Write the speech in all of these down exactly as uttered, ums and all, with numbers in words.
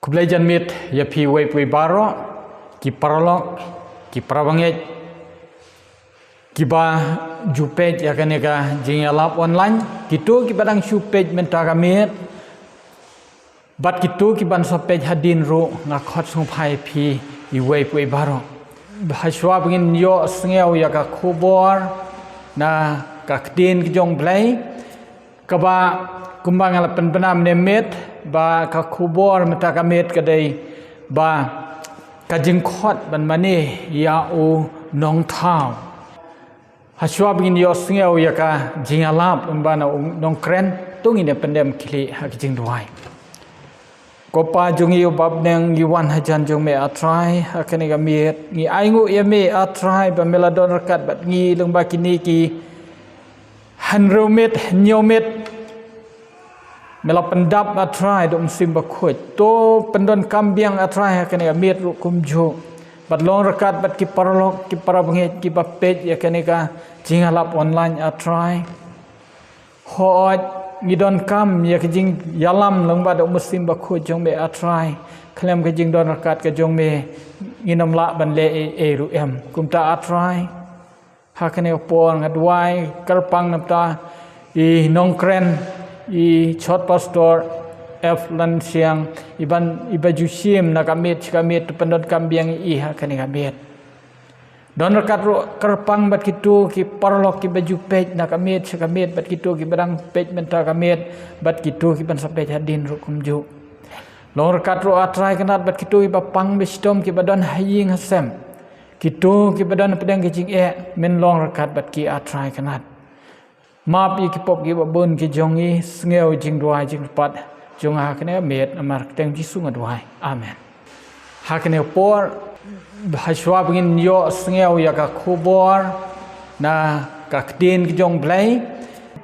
Khublei janmiet ïa phi uwei pa uwei baroh, ki paralok, ki parabangeit, kiba ju peit ïa kane ka jingïalap online, kito kiba dang shu peit mynta ka miet, bad kito kiban sa peit hadien ruh, nga khot sngewbha ïa phi uwei pa uwei baroh. Hashwa ba ngin ïohsngew ïa ka khubor na ka ktien ka jong U Blei, kaba kumba nga la pynbna mynne miet, ba ka khubor mynta ka miet ka dei ba ka jingkhot ban mane ïa u nongthaw. Hashwa ba ngin ïohsngew ïa ka jingïalap lyngba na u nongkren, to ngin ïa pyndem khlieh ha ka jingduwai. Ko Pa jong ngi uba ha bneng, ngi wan hajan jong me A Trai ha kane ka miet, ngi ainguh ïa me A Trai ba me la don ryngkat bad ngi lyngba kine ki hynriew miet, hynñiew miet. Me la pyndap A Trai da U Mynsiem Bakhuid. To pyndonkam biang A Trai ha kane ka miet ruh kumjuh. Bad long ryngkat bad ki paralok, ki parabangeit, kiba peit ïa kane ka jingïalap online A Trai. Hooid, ngi donkam ïa ka jingïalam lyngba da U Mynsiem Bakhuid jong me A Trai. Khlem ka jingdon ryngkat ka jong me, ngin ym lah ban leh ei ei ruh em. Kumta A Trai, ha kane ka por nga duwai kyrpang na bynta i nongkren, i Chot Pastor F Lansiang, iban, iba ju shim na ka miet sha ka miet, to pyndonkam biang ïa i ha kane ka miet. Don ryngkat ruh kyrpang bad kito ki paralok kiba ju peit na ka miet sha ka miet, bad kito kiba dang peit mynta ka miet, bad kito kiban sa peit hadien ruh kumjuh. Long ryngkat ruh A Trai Kynrad bad kito kiba pang ba shitom, kiba don ha ïing ha sem, kito kiba don hapdeng ka jingeh, men long ryngkat bad ki A Trai Kynrad. Map ïa ki pop kiba bun ki jong ngi, sngew jingduwai jingkyrpad jong nga ha kane ka miet, namar kyrteng Jisu nga duwai. Amen. Ha kane ka por, hashwa ba ngin ïohsngew ïa ka khubor na ka ktien ka jong U Blei,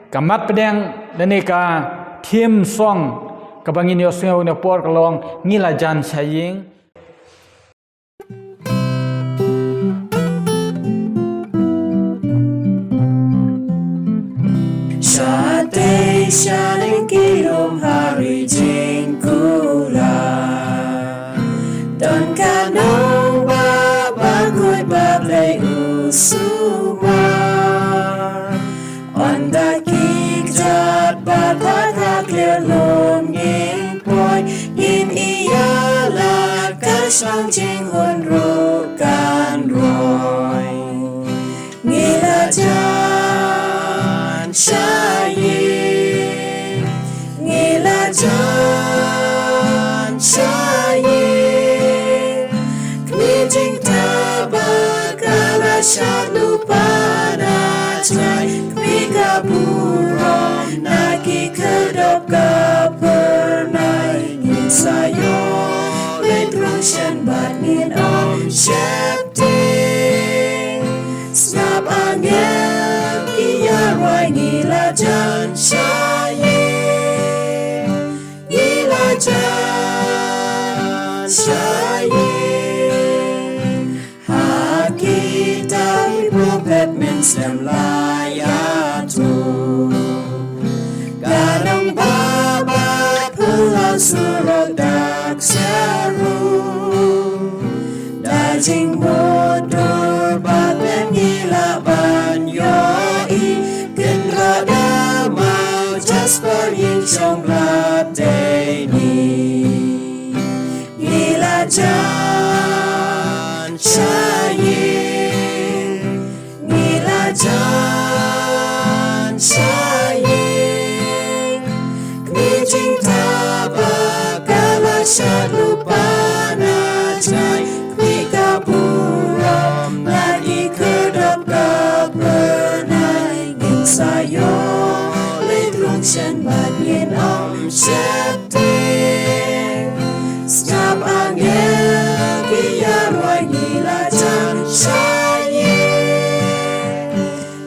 ka mat pdeng lane ka theme song kaba ngin ïohsngew ha kane ka por ka long Ngi La Jan Sha Ïing. Shatei shaneng ki lum ha ri jingkular, don ka nongbah bakhuid ba Blei u sumar. Ynda ki kjat bad ha ka khlieh lum ngin poi, ngin ïalap ka shong jinghun ruh kan roi. Ngi la jan sha ïing, ngi la jan sha ïing. Kmie jingtbak ka la shad lypa na tnai, kmie ka burom na ki khyrdop ka phyrnai. Ngin sa ïoh leit rung shen bad ngin ym sheptieng. Sngap angel ki ïa rwai, ngi la jan sha ïing, ngi la jan sha ïing. Ha kitab ki prophet mynsiem la ïathuh, ka nongbah ba phylla surok dak sha ruh. Da jingmutdur ba pep ngi lah ban ïohi, kynrad da maw, jasper, ïing shong blat dei ni. Ngi la jan sha ïing, ngi la jan sha ïing. Kmie jingtbak ka la shad lypa na tnai, kmie ka burom na ki khyrdop ka phyrnai. Ngin sa ïoh leit rung shen bad ngin ym sheptieng. Sngap angel ki ïa rwai, ngi la jan sha ïing,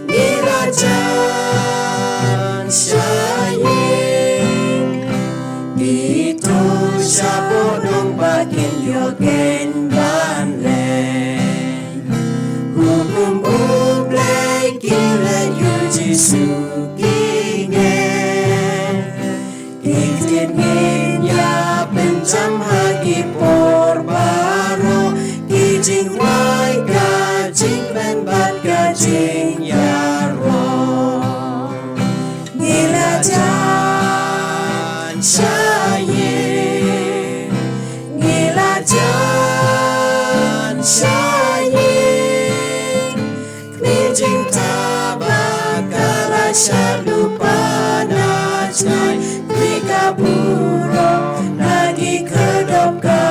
ngi la jan sha ïing. Kito shapoh nongbah kin ïoh khein ban leit. Hukum U Blei ki leit, ïa U Jisu ki ngeit. Ki ktien ngin ïa pynjam ha ki ka jingïaroh. Ngi la jan sha ïing, ngi la jan sha ïing. Khmih jingtbak ka la shah lypa na jngai, khmih ka burom na ki khyrdop ka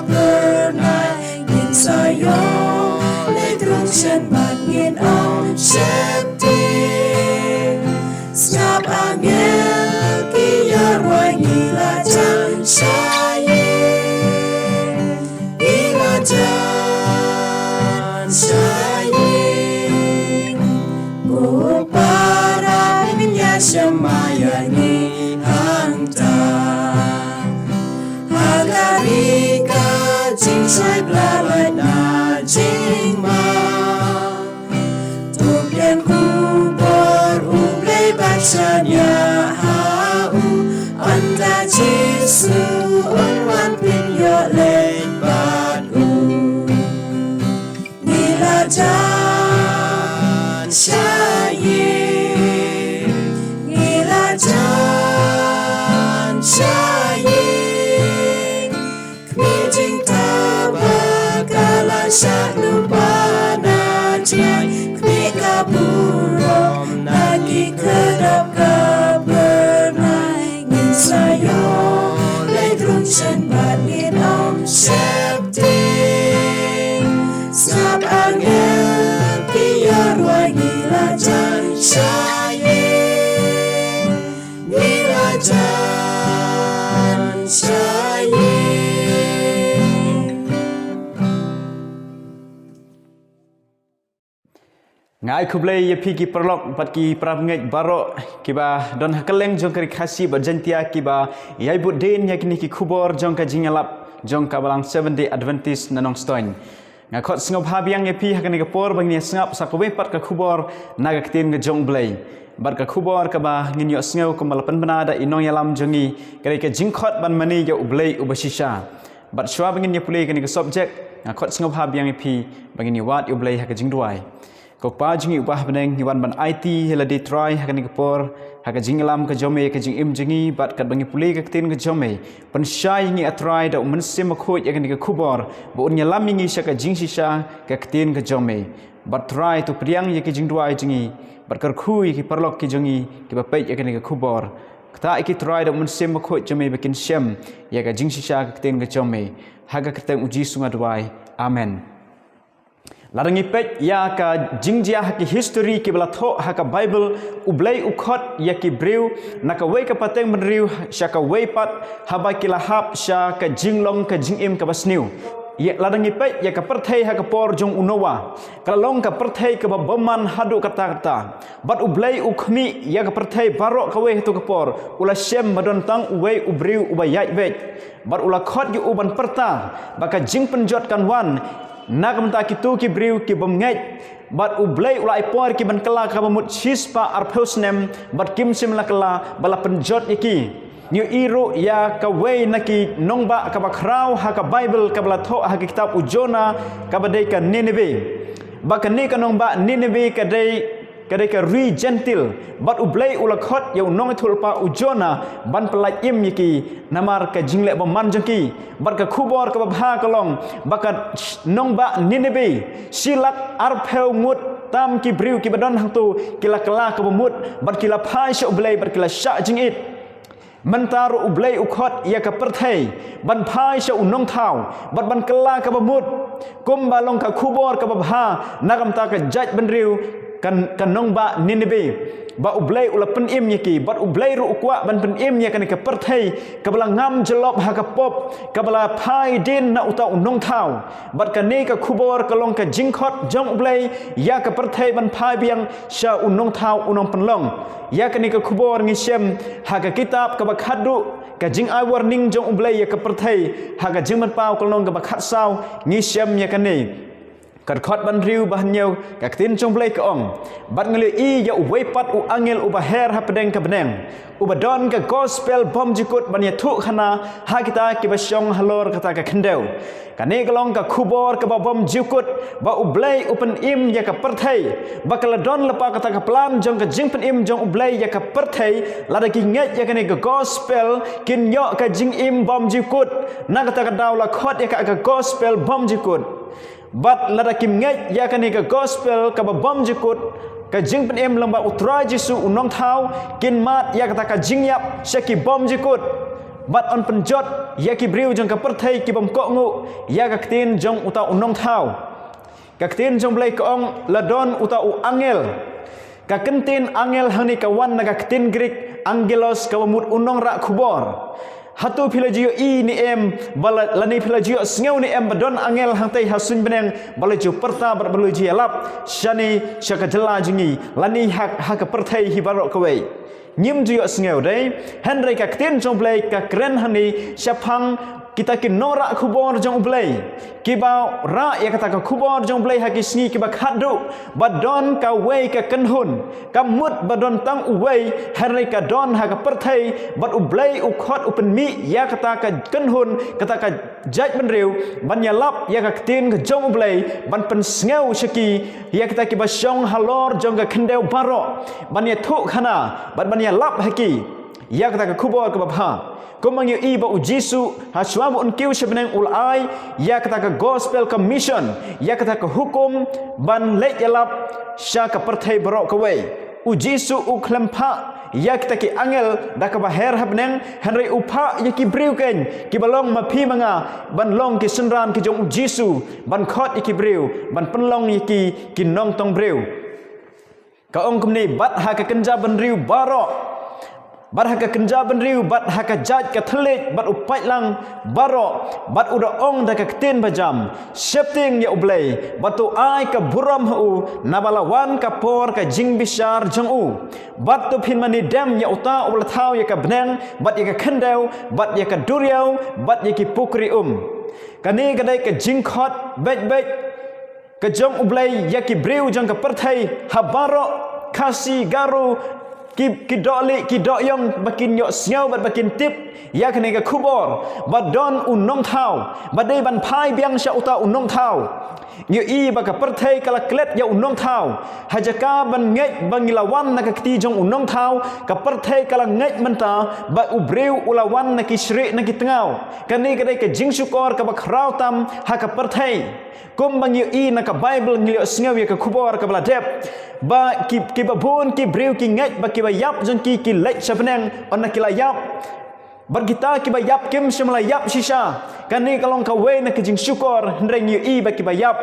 byrnai. Ngin sa ïoh leit rung shen bad ngin ym sheptieng. Sngap angel ki ïaroh, ngi la jan sha ïing, ngi la jan sha ïing. Ko Para, phin ïashem ma ïa ngi hangta. Ha ka ri ka jingshai, pla lait na jingma. To pdiang khubor U Blei bad shaniah ha u. Ynda Jisu un wan, phin ïoh leit bad u. Ngi la jan sha ïing, ngi la jan sha ïing. Khmih jingtbak ka la shah lypa na jngai, khmih ka burom na ki khyrdop ka byrnai. Ngin sa ïoh leit rung shen bad ngin ym sheptieng. Sngap angel ki ïaroh, ngi la jan sha ïing, ngi la jan sha ïing. Nga ai khublei ïa phi ki paralok bad ki parabangeit baroh kiba don ha kylleng jong ka Ri Khasi bad Jaiñtia kiba ïai bud dien ïa kine ki khubor jong ka jingïalap jong ka Balang Seventh Day Adventist na Nongstoiñ. Nga khot sngewbha biang ïa phi ha kane ka por ba ngin ïa sngap sa kawei pat ka khubor na ka ktien ka jong U Blei. Bad ka khubor kaba ngin ïohsngew kumba la pynbna da i nongïalam jong ngi, ka dei ka jingkhot ban mane ïa U Blei uba shisha. Bad shuwa ba ngin ïa pule ïa kane ka subject, nga khot sngewbha biang ïa phi ba ngin ïa wad ïa U Blei ha ka jingduwai. Ko Kpa jong ngi uba ha bneng, ngi wan ban aiti ïa lade Trai ha kane ka por, ha ka jingïalam ka jong me ïa ka jingim jong ngi, bad katba ngi pule ïa ka ktien ka jong me, pynshai ïa ngi A Trai da U Mynsiem Bakhuid ïa kane ka khubor ba un ïalam ïa ngi sha ka jingshisha ka ktien ka jong me. Bad Trai, to pdiang ïa ki jingduwai jong ngi, bad kyrkhu ïa ki paralok ki jong ngi kiba peit ïa kane ka khubor. Ktah ïa ki Trai da U Mynsiem Bakhuid jong me ba kin shem ïa ka jingshisha ka ktien ka jong me. Ha ka kyrteng U Jisu nga duwai. Amen. Lada ngi peit ïa ka jingjia ha ki histori kiba la thoh ha ka Baibl, U Blei u khot ïa ki briew na kawei ka pateng bynriew sha kawei pat, haba ki la hap sha ka jinglong ka jingim kaba sniew. Ïa, lada ngi peit ïa ka pyrthei ha ka por jong u Noah, ka la long ka pyrthei kaba bymman haduh katta katta. Bad U Blei u khmih ïa ka pyrthei baroh kawei hato ka por, u la shem ba don tang uwei u briew uba ïaid beit. Bad u la khot ïa u ban pyrta ba ka jingpynjot kan wan na ka bynta kito ki briew ki bym ngeit. Bad U Blei u la ai por ïa ki ban kylla kaba mut shispah arphew snem, bad kim shym la kylla, ba la pynjot ïa ki. Ngi ïohi ruh ïa kawei na ki nongbah kaba khraw ha ka Baibl kaba la thoh ha ka kitab u Jonah, kaba dei ka Nineveh. Ba kane ka nongbah Nineveh ka dei, ka dei ka ri Jentil. Bad U Blei u la khot ïa u nongïathuhlypa u Jonah ban pyllait im ïa ki namar ka jingleh bymman jong ki. Bad ka khubor kaba bha ka long ba ka nongbah Nineveh, shi lak arphew ngut tam ki briew kiba don hangto ki la kylla kaba mut, bad ki la phai sha U Blei, bad ki la shah jingit. Mynta ruh U Blei u khot ïa ka pyrthei ban phai sha u nongthaw bad ban kylla kaba mut. Kumba long ka khubor kaba bha na ka bynta ka jaitbynriew ka, ka nongbah Nineveh, ba U Blei u la pynim ïa ki, bad U Blei ruh u kwah ban pynim ïa kane ka pyrthei kaba la ngam jyllop ha ka pop, kaba la phai dien na uta u nongthaw. Bad kane ka khubor ka long ka jingkhot jong U Blei ïa ka pyrthei ban phai biang sha u nongthaw u nongpynlong. Ïa kane ka khubor ngi shem ha ka kitab kaba khadduh, ka jingai warning jong U Blei ïa ka pyrthei, ha ka Jingmutpau ka lynnong kaba khadsaw ngi shem ïa kane. Ka dkhot ba hynriew bad hynñiew, ka ktien jong U Blei ka ong: Bad nga la ïohi ïa uwei pat u angel uba her hapdeng ka bneng, uba don ka gospel bymjukut ban ïathuh khana ha kita kiba shong halor kata ka khyndew. Kane ka long ka khubor kaba bymjukut, ba U Blei u pynim ïa ka pyrthei, ba ka la don lypa kata ka plan jong ka jingpynim jong U Blei ïa ka pyrthei, lada ki ngeit ïa kane ka gospel kin ïoh ka jingim bymjukut. Na kata ka daw la khot ïa ka ka gospel bymjukut. Bad lada kim ngeit ïa kane ka gospel kaba bymjukut, ka jingpynim lyngba U Trai Jisu U Nongthaw, kin mad ïa kata ka jingïap sha ki bymjukut, bad yn pynjot ïa ki briew jong ka pyrthei ki bym kohnguh ïa ka ktien jong uta U Nongthaw. Ka ktien jong U Blei ka ong, la don uta u angel. Ka kyntien angel hangne ka wan na ka ktien Greek angelos, kaba mut u nongrah khubor. Hato phi la ju ïohi ne em, ba la, lane phi la ju ïohsngew ne em ba don angel hangtei ha suiñ bneng ba la ju pyrta bad ba la ju ïalap shane sha ka jylla jong ngi, lane ha, ha ka pyrthei hi baroh kawei? Ngim ju ïohsngew, dei? Hynrei ka ktien jong U Blei ka kren hangne shaphang kita ki nongrah khubor jong U Blei, kiba rah ïa kata ka khubor jong U Blei ha ki sngi kiba khatduh, ba don kawei ka kynhun. Kam mut ba don tang uwei, hynrei ka don ha ka pyrthei, bad U Blei u khot, u pynmih ïa kata ka kynhun, kata ka jaitbynriew, ban ïalap ïa ka ktien ka jong U Blei, ban pynsngew sha ki, ïa kita kiba shong halor jong ka khyndew baroh, ban ïathuh khana bad ban ïalap ha ki ïa kata ka khubor kaba bha. Kumba ngi ïohi ba U Jisu, ha shuwa ba un kiew sha bneng, u la ai ïa kata ka gospel commission, ïa kata ka hukum ban leit ïalap sha ka pyrthei baroh kawei. U Jisu u khlem phah ïa kita ki angel da kaba her ha bneng, hynrei u phah ïa ki briew kein, kiba long ma phi ma nga, ban long ki synran ki jong U Jisu, ban khot ïa ki briew, ban pynlong ïa ki ki nongtong briew. Ka ong kumne: Bad ha ka kynja bynriew baroh, bad ha ka kynja bynriew, bad ha ka jait ka thylliej, bad u paidlang baroh, bad u da ong da ka ktien bajam: Sheptieng ïa U Blei, bad to ai ka burom ha u, naba la wan ka por ka jingbishar jong u. Bad to phin mane dem ïa uta uba la thaw ïa ka bneng, bad ïa ka khyndew, bad ïa ka duriaw, bad ïa ki pukri um. Kane ka dei ka jingkhot beit beit ka jong U Blei ïa ki briew jong ka pyrthei ha baroh, Khasi, Garo, ki, ki dohlieh, ki dohïong, ba kin ïohsngew bad ba kin tip ïa kane ka khubor, ba don U Nongthaw, ba dei ban phai biang sha uta U Nongthaw. Ngi ïohi ba ka pyrthei ka la klet ïa U Nongthaw. Ha jaka ban ngeit ba ngi la wan na ka kti jong U Nongthaw, ka pyrthei ka la ngeit mynta ba u briew u la wan na ki shrieh na ki tngaw. Kane ka dei ka jingshukor kaba khraw tam ha ka pyrthei. Kumba ngi ïohi na ka Baibl, ngi ïohsngew ïa ka khubor kaba la dep, ba ki, kiba bun ki briew ki ngeit ba kiba ïap jong ki ki leit sha bneng, ynda ki la ïap. Bad kita kiba ïap kim shym la ïap shisha. Kane ka long kawei na ka jingshukor, hynrei ngi ïohi ba kiba ïap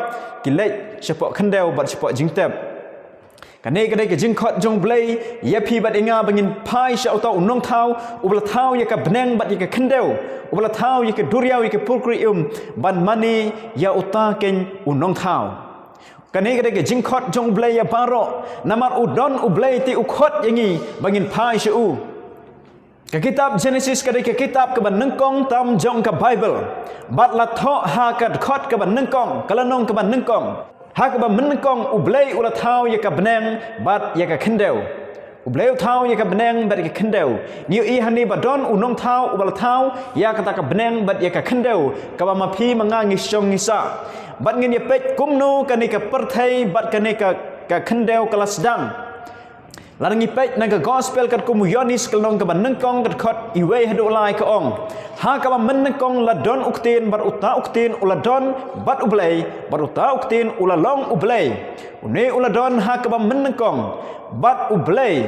ki leit shapoh khyndew bad shapoh jingtep. Kane ka dei ka jingkhot jong U Blei ïa phi bad ïa nga, ba ngin phai sha uta U Nongthaw, uba la thaw ïa ka bneng bad ïa ka khyndew, uba la thaw ïa ka duriaw, ïa ka pukri um, ban mane ïa uta kein U Nongthaw. Kane ka dei ka jingkhot jong U Blei ïa baroh, namar u don U Blei te u khot ïa ngi ba ngin phai sha u. Ka kitab Jenesis ka dei ka kitab kaba nyngkong tam jong ka Baibl. Bad la thoh ha ka dkhot kaba nyngkong, ka lynnong kaba nyngkong. Ha kaba mynnyngkong U Blei u la thaw ïa ka bneng bad ïa ka khyndew. U Blei u thaw ïa ka bneng bad ïa ka khyndew. Ngi ïohi hangne ba don U Nongthaw uba la thaw ïa kata ka bneng bad ïa ka khyndew, kaba ma phi ma nga ngi shong ngi sah. Bad ngin ïa peit kumno kane ka pyrthei bad kane ka, ka khyndew ka la sdang. Lada ngi peit na ka Gospel katkum u Ïoannis, ka lynnong kaba nyngkong, ka dkhot iwei haduh lai, ka ong: Ha kaba mynnyngkong la don u Ktien, bad uta u Ktien u la don bad U Blei, bad uta u Ktien u la long U Blei. Une u la don ha kaba mynnyngkong bad U Blei.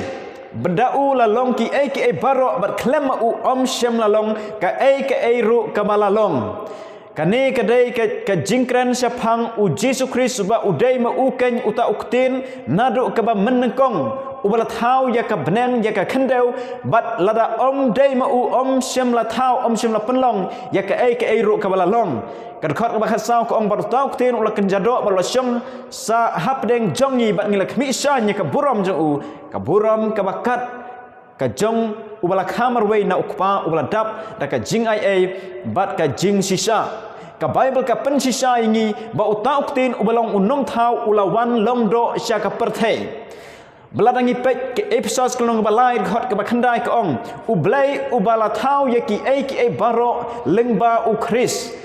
Bad da u la long kiei kiei baroh, bad khlem ma u ym shym la long kaei kaei ruh kaba la long. Kane ka dei ka, ka jingkren shaphang U Jisu Khrist, ba u dei ma u kein uta u Ktien naduh kaba mynnyngkong, uba la thaw ïa ka bneng ïa ka khyndew, bad lada ym dei ma u ym shym la thaw, ym shym la pynlong ïa kaei kaei ruh kaba la long. Ka dkhot kaba khatsaw ka ong: Bad uta u Ktien u la kynja doh bad u la shong sah hapdeng jong ngi, bad ngi la khmih shaiñ ïa ka burom jong u, ka burom kaba kat ka jong uba la kha marwei na u Kpa, uba la dap da ka jingaiei bad ka jingshisha. Ka Baibl ka pynshisha ïa ngi ba uta u ktien uba long u nongthaw u la wan long doh sha ka pyrthei. Ba lada ngi peit ka Ephesos ka lynnong ba lai, dkhot kaba khyndai ka ong, U Blei uba la thaw ïa kiei kiei baroh lyngba U Khrist.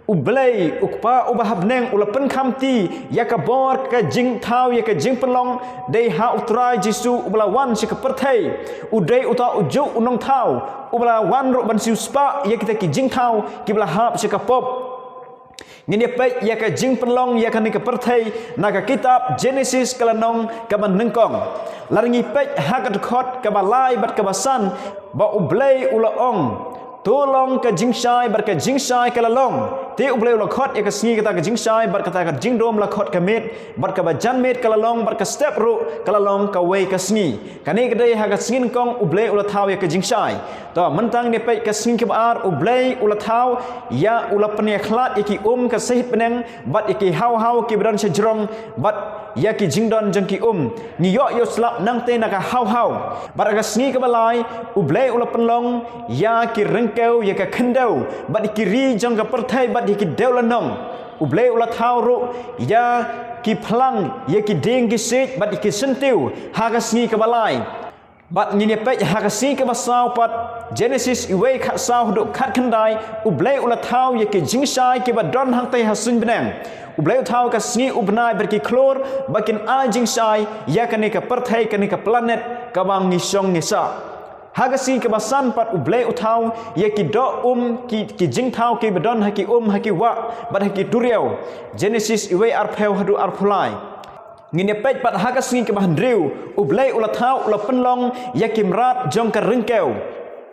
U Blei, U Kpa uba ha bneng, u la pynkham ti ïa ka bor ka jingthaw ïa ka jingpynlong, dei ha U Trai Jisu uba la wan sha ka pyrthei. U dei uta u juh u nongthaw uba la wan ruh ban siewspah ïa kita ki jingthaw kiba la hap sha ka pop. Ngin ïa peit ïa ka jingpynlong ïa kane ka pyrthei na ka kitab Genesis ka lynnong kaba nyngkong. Lada ngi peit ha ka dkhot kaba lai bad kaba san, ba U Blei u la ong, To long ka jingshai, bad ka jingshai ka la long. Te U Blei u la khot ïa ka sngi kata ka jingshai, bad kata ka jingdum la khot ka miet, bad kaba janmiet ka la long, bad ka step ruh ka la long kawei ka sngi. Kane ka dei ha ka sngi nyngkong U Blei u la thaw ïa ka jingshai. To, mynta ngin ïa peit ka sngi kaba ar, U Blei u la thaw ïa, u la pynïakhlad ïa ki um ka sahit bneng, bad ïa ki haw haw kiba don sha jrong, bad ïa ki jingdon jong ki um. Ngi ïoh ïoh slap nangta na ka haw haw. Bad ha ka sngi kaba lai, U Blei u la pynlong ïa ki ryngkew, ïa ka khyndew, bad ïa ki ri jong ka pyrthei, bad ïa ki dewlynnong. U Blei u la thaw ruh ïa ki phlang, ïa ki dieng ki siej, bad ïa ki syntiew, ha ka sngi kaba lai. Bad ngin ïa peit ha ka sngi kaba saw pat, Genesis wei khatsaw haduh khatkhyndai, U Blei u la thaw ïa ki jingshai kiba don hangta ha suiñ bneng. U Blei u thaw ka sngi, u bnai bad ki khlur ba kin ai jingshai ïa kane ka pyrthei, kane ka planet kaba ngi shong ngi sah. Ha ka sngi kaba san pat U Blei u thaw ïa ki doh um, ki, ki jingthaw kiba don ha ki um, ha ki wah bad ha ki duriaw. Genesis wei arphew haduh arphew lai. Ngin ïa peit pat ha ka sngi kaba hynriew, U Blei u la thaw, u la pynlong ïa ki mrad jong ka ryngkew.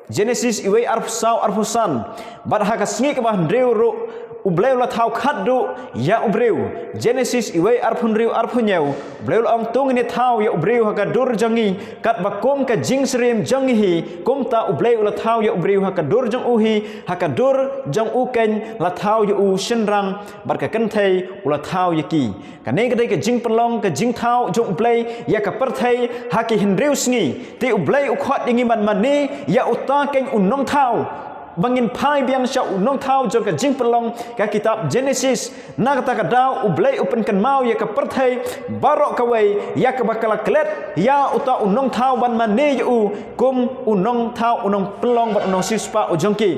Genesis wei arphew saw arphew san. Bad ha ka sngi kaba hynriew ruh, U Blei u la thaw khatduh ïa u briew. Genesis wei arphew hynriew arphew hynñiew. U Blei u la ong, To ngin ïa thaw ïa u briew ha ka dur jong ngi, katba kum ka jingsyriem jong ngi hi. Kumta U Blei u la thaw ïa u briew ha ka dur jong u hi, ha ka dur jong u keiñ la thaw ïa u, shynrang bad ka kynthei u la thaw ïa ki. Kane ka dei ka jingpynlong, ka jingthaw jong U Blei ïa ka pyrthei ha ki hynriew sngi. Te U Blei u khot ïa ngi ban mane ïa uta keiñ u nongthaw. Ba ngin phai biang sha u nongthaw jong ka jingpynlong, ka kitab Genesis. Na kata ka daw U Blei u pynkynmaw ïa ka pyrthei baroh kawei, ïa kaba ka la klet ïa uta u nongthaw ban mane ïa u kum u nongthaw, u nongpynlong bad u nongsiewspah u jong ki.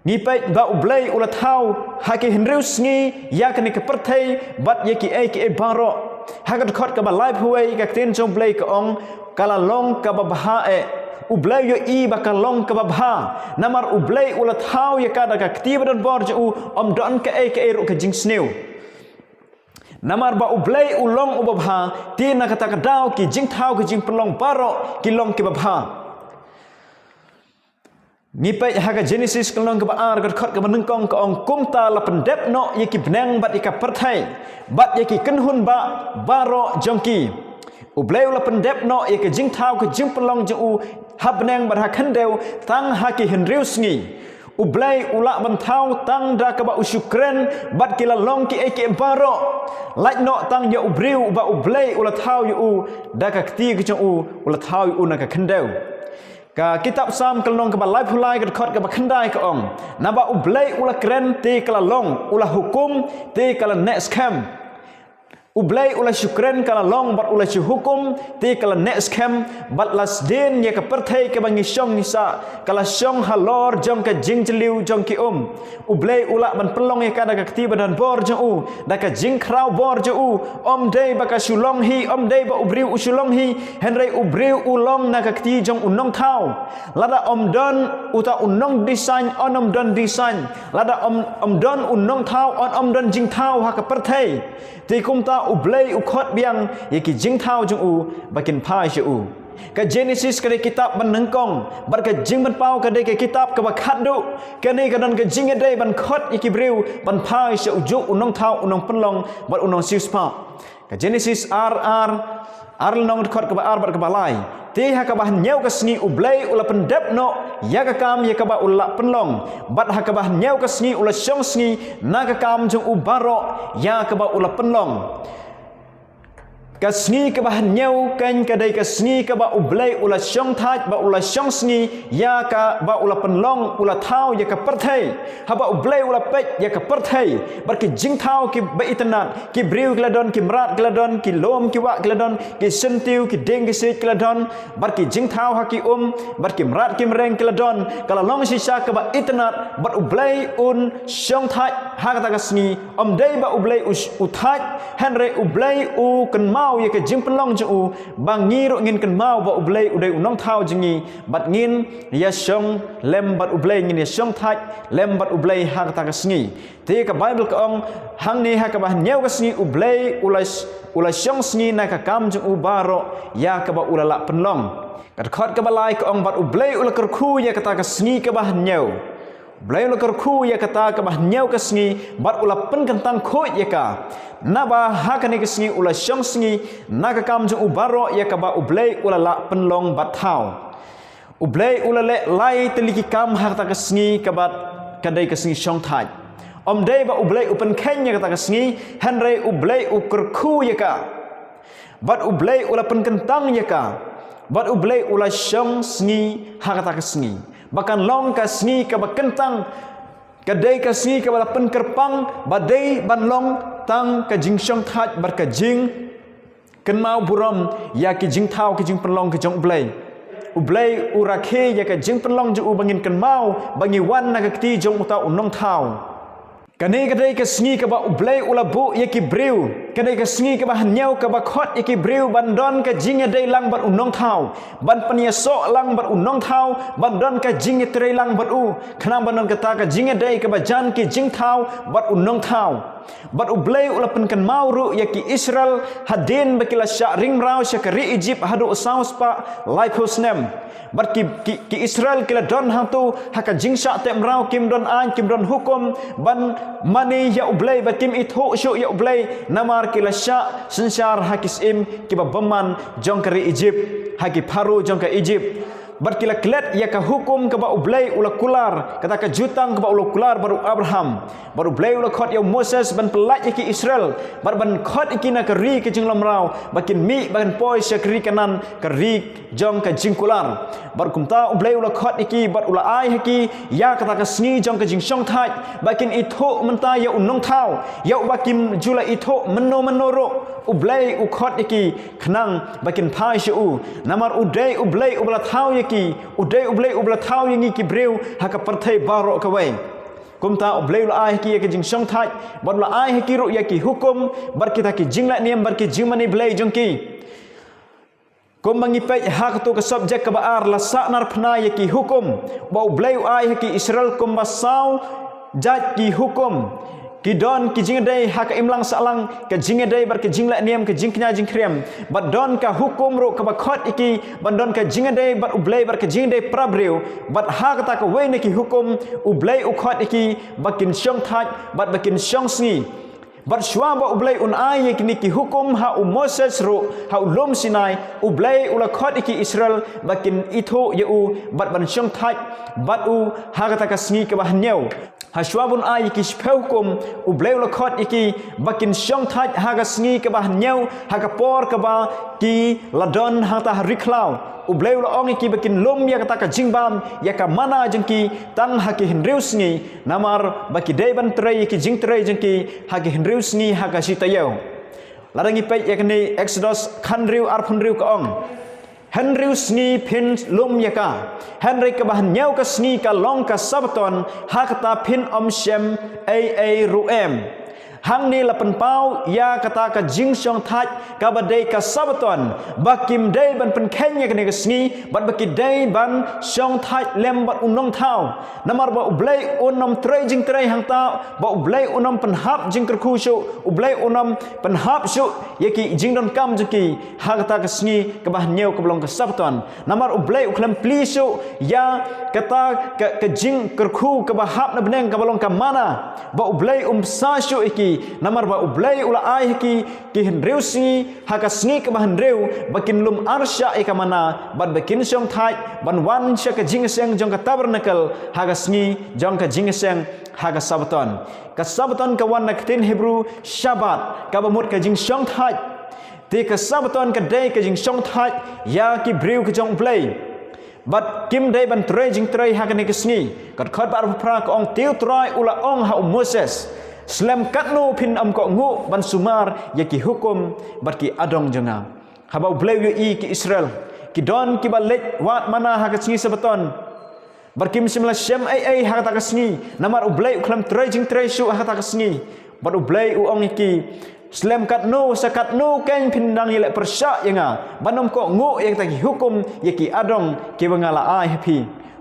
Ngi peit ba U Blei u la thaw ha ki hynriew sngi ïa kane ka pyrthei bad ïa kiei kiei baroh. Ha ka dkhot kaba laiphew wei ka ktien jong U Blei ka ong, Ka la long kaba bha eh. U Blei u ïohi ba ka long kaba bha. Namar U Blei u la thaw ïa ka da ka kti ba don bor jong u, ym don kaei kaei ruh ka jingsniew. Namar ba U Blei u long uba bha, te na kata ka daw ki jingthaw, ki jingpynlong baroh ki long kiba bha. Ngi peit ha ka Genesis ka lynnong kaba ar, ka dkhot kaba nyngkong ka ong, Kumta la pyndep noh ïa ki bneng bad ïa ka pyrthei bad ïa ki kynhun bah baroh jong ki. U Blei u la pyndep noh ïa ka jingthaw, ka jingpynlong jong u ha bneng bad ha khyndew tang ha ki hynriew sngi. U Blei u lah ban thaw tang da kaba u shu kren bad ki la long kiei kiei baroh. Lait noh tang ïa u briew uba U Blei u la thaw ïa u da ka kti ka jong u, u la thaw ïa u na ka khyndew. Ka kitab Salm ka lynnong kaba laiphew lai, ka dkhot kaba khyndai ka ong, Naba U Blei u la kren te ka la long, u la hukum te ka la neh skhem. U Blei u la shu kren ka la long bad u la shu hukum te ka la neh skhem, bad la sdien ïa ka pyrthei kaba ngi shong ngi sah, ka la shong halor jong ka jingjylliew jong ki um. U Blei u lah ban pynlong ïa ka da ka kti ba don bor jong u, da ka jingkhraw bor jong u. Ym dei ba ka shu long hi, ym dei ba u briew u shu long hi, hynrei u briew u long na ka kti jong u nongthaw. Lada ym don uta u nong design, yn ym don design. Lada ym, ym don u nongthaw, yn ym don jingthaw ha ka pyrthei. Te kumta U Blei u khot biang ïa ki jingthaw jong u ba kin phai sha u. Ka Genesis ka dei kitab ba nyngkong, bad ka Jingpynpaw ka dei ka kitab kaba khatduh. Kane ka don ka jingïadei ban khot ïa ki briew ban phai sha u juh u nongthaw, u nongpynlong bad u nongsiewspah. Ka Genesis ar ar, ar lynnong, dkhot kaba ar bad kaba lai. Te ha kaba hynñiew ka sngi U Blei u la pyndep noh ïa ka kam ïa kaba u la pynlong, bad ha kaba hynñiew ka sngi u la shong sngi na ka kam jong u baroh ïa kaba u la pynlong. Ka sngi kaba hynñiew kein ka dei ka sngi kaba U Blei u la shong thait, ba u la shong sngi ïa ka, ba u la pynlong, u la thaw ïa ka pyrthei. Haba U Blei u la peit ïa ka pyrthei, bad ki jingthaw kiba itynnad, ki briew ki la don, ki mrad ki la don, ki lum ki wah ki la don, ki syntiew, ki dieng ki siej ki la don, bad ki jingthaw ha ki um, bad ki mrad ki mreng ki la don, ka la long shisha kaba itynnad, bad U Blei un shong thait ha kata ka sngi. Ym dei ba U Blei u, u thait, hynrei U Blei u kynmaw ïa ka jingpynlong jong u, ba ngi ruh ngin kynmaw ba U Blei u dei u nongthaw jong ngi, bad ngin ïa shong lem bad U Blei, ngin ïa shong thait lem bad U Blei ha kata ka sngi. Te ka Baibl ka ong, hangne ha kaba hynñiew ka sngi U Blei u la, u la shong sngi na ka kam jong u baroh ïa kaba u la lah pynlong. Ka dkhot kaba lai ka ong, bad U Blei u la kyrkhu ïa kata ka sngi kaba hynñiew. U Blei u la kyrkhu ïa kata kaba hynñiew ka sngi, bad u la pynkyntang khuid ïa ka. Naba ha kane ka sngi u la shong sngi na ka kam jong u baroh ïa kaba U Blei u la lah pynlong bad thaw. U Blei u la leh lai tylli ki kam ha kata ka sngi kaba ka dei ka sngi shong thait. Ym dei ba U Blei u pynkheiñ ïa kata ka sngi, hynrei U Blei u kyrkhu ïa ka. Bad U Blei u la pynkyntang ïa ka. Bad U Blei u la shong sngi ha kata ka sngi, ba kan long ka sngi kaba kyntang. Ka dei ka sngi kaba la pynkyrpang, ba dei ban long tang ka jingshong thait bad ka jingkynmaw burom ïa ki jingthaw, ki jingpynlong ki jong U Blei. U Blei u rakhe ïa ka jingpynlong jong u ba ngin kynmaw ba ngi wan na ka kti jong uta u nongthaw. Kane ka dei ka sngi kaba U Blei u la buh ïa ki briew. Ka dei ka sngi kaba hynñiew kaba khot ïa ki briew ban don ka jingïadei lang bad u nongthaw, ban pynïasoh lang bad u nongthaw, ban don ka jingïatrei lang bad u. Khnang ban don kata ka jingïadei kaba jan, ki jingthaw bad u nongthaw. Bad U Blei u la pynkynmaw ruh ïa ki Israel, hadien ba ki la shah ring mraw sha ka ri Ijipt haduh saw spah laiphew snem. Bad ki, ki, ki Israel ki la don hangto ha ka jingshah teh mraw, kim don aiñ, kim don hukum ban mane ïa U Blei, bad kim ithuh shuh ïa U Blei, namar ki la shah synshar ha ki syiem kiba bymman jong ka ri Ijipt, ha ki Pharaoh jong ka Ijipt. Bad ki la klet ïa ka hukum kaba U Blei u la kular, kata ka jutang kaba u la kular bad u Abraham. Bad U Blei u la khot ïa u Moses ban pyllait ïa ki Israel, bad ban khot ïa ki na ka ri ka jinglyngngoh, ba kin mih, ba kin poi sha ka ri Kanaan, ka ri jong ka jingkular. Bad kumta U Blei u la khot ïa ki, bad u la ai ha ki ïa kata ka sngi jong ka jingshong thait, ba kin ithuh mynta ïa u nongthaw, ïa uba kim ju la ithuh mynno mynno ruh. U Blei u khot ïa ki khnang ba kin phai sha u. Namar u dei U Blei uba la thaw ïa ki, u dei U Blei uba la thaw ïa ngi ki briew ha ka pyrthei baroh kawei. Kumta U Blei u la ai ha ki ïa ka jingshong thait, bad u la ai ha ki ruh ïa ki hukum, bad kita ki jingleh niam, bad ki jingmane Blei jong ki. Kumba ngi peit ha kato ka subject kaba ar, la sahnarphna ïa ki hukum ba U Blei u ai ha ki Israel, kumba saw jait ki hukum. Ki don ki jingïadei ha ka imlang sahlang, ka jingïadei bad ka jingleh niam, ka jingkñia jingkhriam. Bad don ka hukum ruh kaba khot ïa ki ban don ka jingïadei bad U Blei bad ka jingïadei para briew. Bad ha kata kawei na ki hukum U Blei u khot ïa ki ba kin shong thait bad ba kin shong sngi. Bad shuwa ba U Blei un ai ïa kine ki hukum ha u Moses ruh ha u lum Sinai, U Blei u la khot ïa ki Israel ba kin ithuh ïa u bad ban shong thait bad u ha kata ka sngi kaba hynñiew. Ha shuwa ba un ai ïa ki shiphew hukum, U Blei u la khot ïa ki ba kin shong thait ha ka sngi kaba hynñiew, ha ka por kaba ki la don hangta ha ri khlaw. U Blei u la ong ïa ki ba kin lum ïa kata ka jingbam, ïa ka manna jong ki, tang ha ki hynriew sngi, namar ba ki dei ban trei ïa ki jingtrei jong ki ha ki hynriew sngi ha ka shi taïew. Lada ngi peit ïa kane, Exodus khathynriew arphew hynriew ka ong, hynriew sngi phin lum ïa ka, hynrei kaba hynñiew ka sngi ka long ka Sabbaton, ha kata phin ym shim ei ei ruh em. Hangne la pynpaw ïa kata ka jingshong thait kaba dei ka Sabbaton, ba kim dei ban pynkheiñ ïa kane ka sngi, bad ba ki dei ban shong thait lem bad u nongthaw. Namar ba U Blei un ym trei jingtrei hangta, ba U Blei un ym pynhap jingkyrkhu shuh, U Blei un ym pynhap shuh ïa ki jingdonkam jong ki ha kata ka sngi kaba hynñiew kaba long ka Sabbaton. Namar U Blei u khlem plie shuh ïa kata ka, ka jingkyrkhu kaba hap na bneng kaba long ka manna, ba U Blei um bsa shuh ïa ki, namar ba U Blei u la ai ha ki ki hynriew sngi, ha ka sngi kaba hynriew ba kin lum arshah ïa ka manna, bad ba kin shong thait ban wan sha ka jingïaseng jong ka tabernacle ha ka sngi jong ka jingïaseng ha ka Sabbaton. Ka Sabbaton ka wan na ka ktien Hebru Shabbat, kaba mut ka jingshong thait. Te ka Sabaton ka dei ka jingshongthait ïa ki briew ki jong U Blei. Bad kim dei ban trei jingtrei ha kane ka sngi. Ka dkhot ba arphew phra ka ong, te U Trai u la ong ha u Moses, slem katno phin ym kohnguh ban sumar ïa ki hukum bad ki adong jong nga. Haba U Blei u ïohi ki Israel ki don kiba leit wad manna ha ka sngi Sabaton, bad kim shym la shem ei ei ha kata ka sngi, namar U Blei u khlem trei jingtrei shuh ha kata ka sngi. Bad U Blei u ong ïa ki, slem katno sa katno kein phin dang ïaleh pyrshah ïa nga ban ym kohnguh ïa kita ki hukum, ïa ki adong kiba nga la ai ha phi?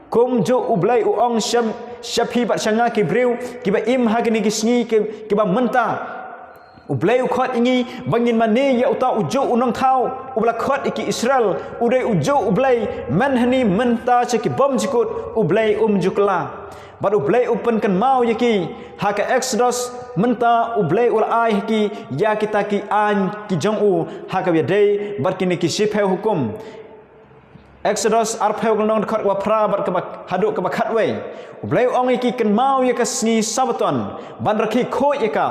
Kumjuh U Blei u ong sha, sha phi bad sha nga ki briew kiba im ha kine ki sngi ki, kiba mynta. U Blei u khot ïa ngi ba ngin mane ïa uta ujuh u nongthaw uba la khot ïa ki Israel. U dei ujuh U Blei, myn hangne mynta sha ki bymjukut U Blei um ju kylla. Bad U Blei u pynkynmaw ïa ki ha ka Exodus, mynta U Blei u la ai ha ki ïa kita ki aiñ ki jong u ha kaba ïadei bad kine ki shiphew hukum. Exodus arphew, ka lynnong dkhot kaba phra bad kaba, haduh kaba khatwei. U Blei u ong ïa ki, kynmaw ïa ka sngi Sabaton ban rakhe khuid ïa ka.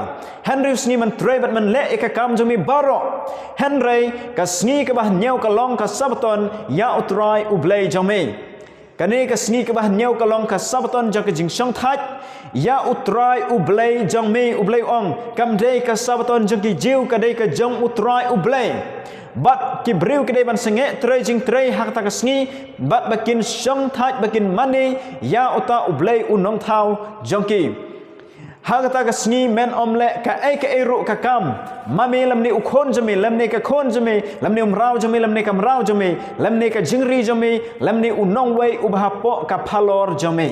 Hynriew sngi men trei bad men leh ïa ka kam jong me baroh. Hynrei ka sngi kaba hynñiew ka long ka Sabaton ïa U Trai U Blei jong me. Kane ka sngi kaba hynñiew ka long ka Sabaton jong ka jingshongthait ïa U Trai U Blei jong me. U Blei u ong, kam dei ka Sabaton jong ki Jiw, ka dei ka jong U Trai U Blei. Bad ki briew ki dei ban sangeh trei jingtrei ha kata ka sngi, bad ba kin shongthait, ba kin mane ïa uta U Blei u nongthaw jong ki. Ha kata ka sngi men ym leh kaei kaei ruh ka kam. Ma me lymne u khun jong me, lymne ka khun jong me, lymne u mraw jong me, lymne ka mraw jong me, lymne ka jingri jong me, lymne u nongwei uba hapoh ka phalor jong me.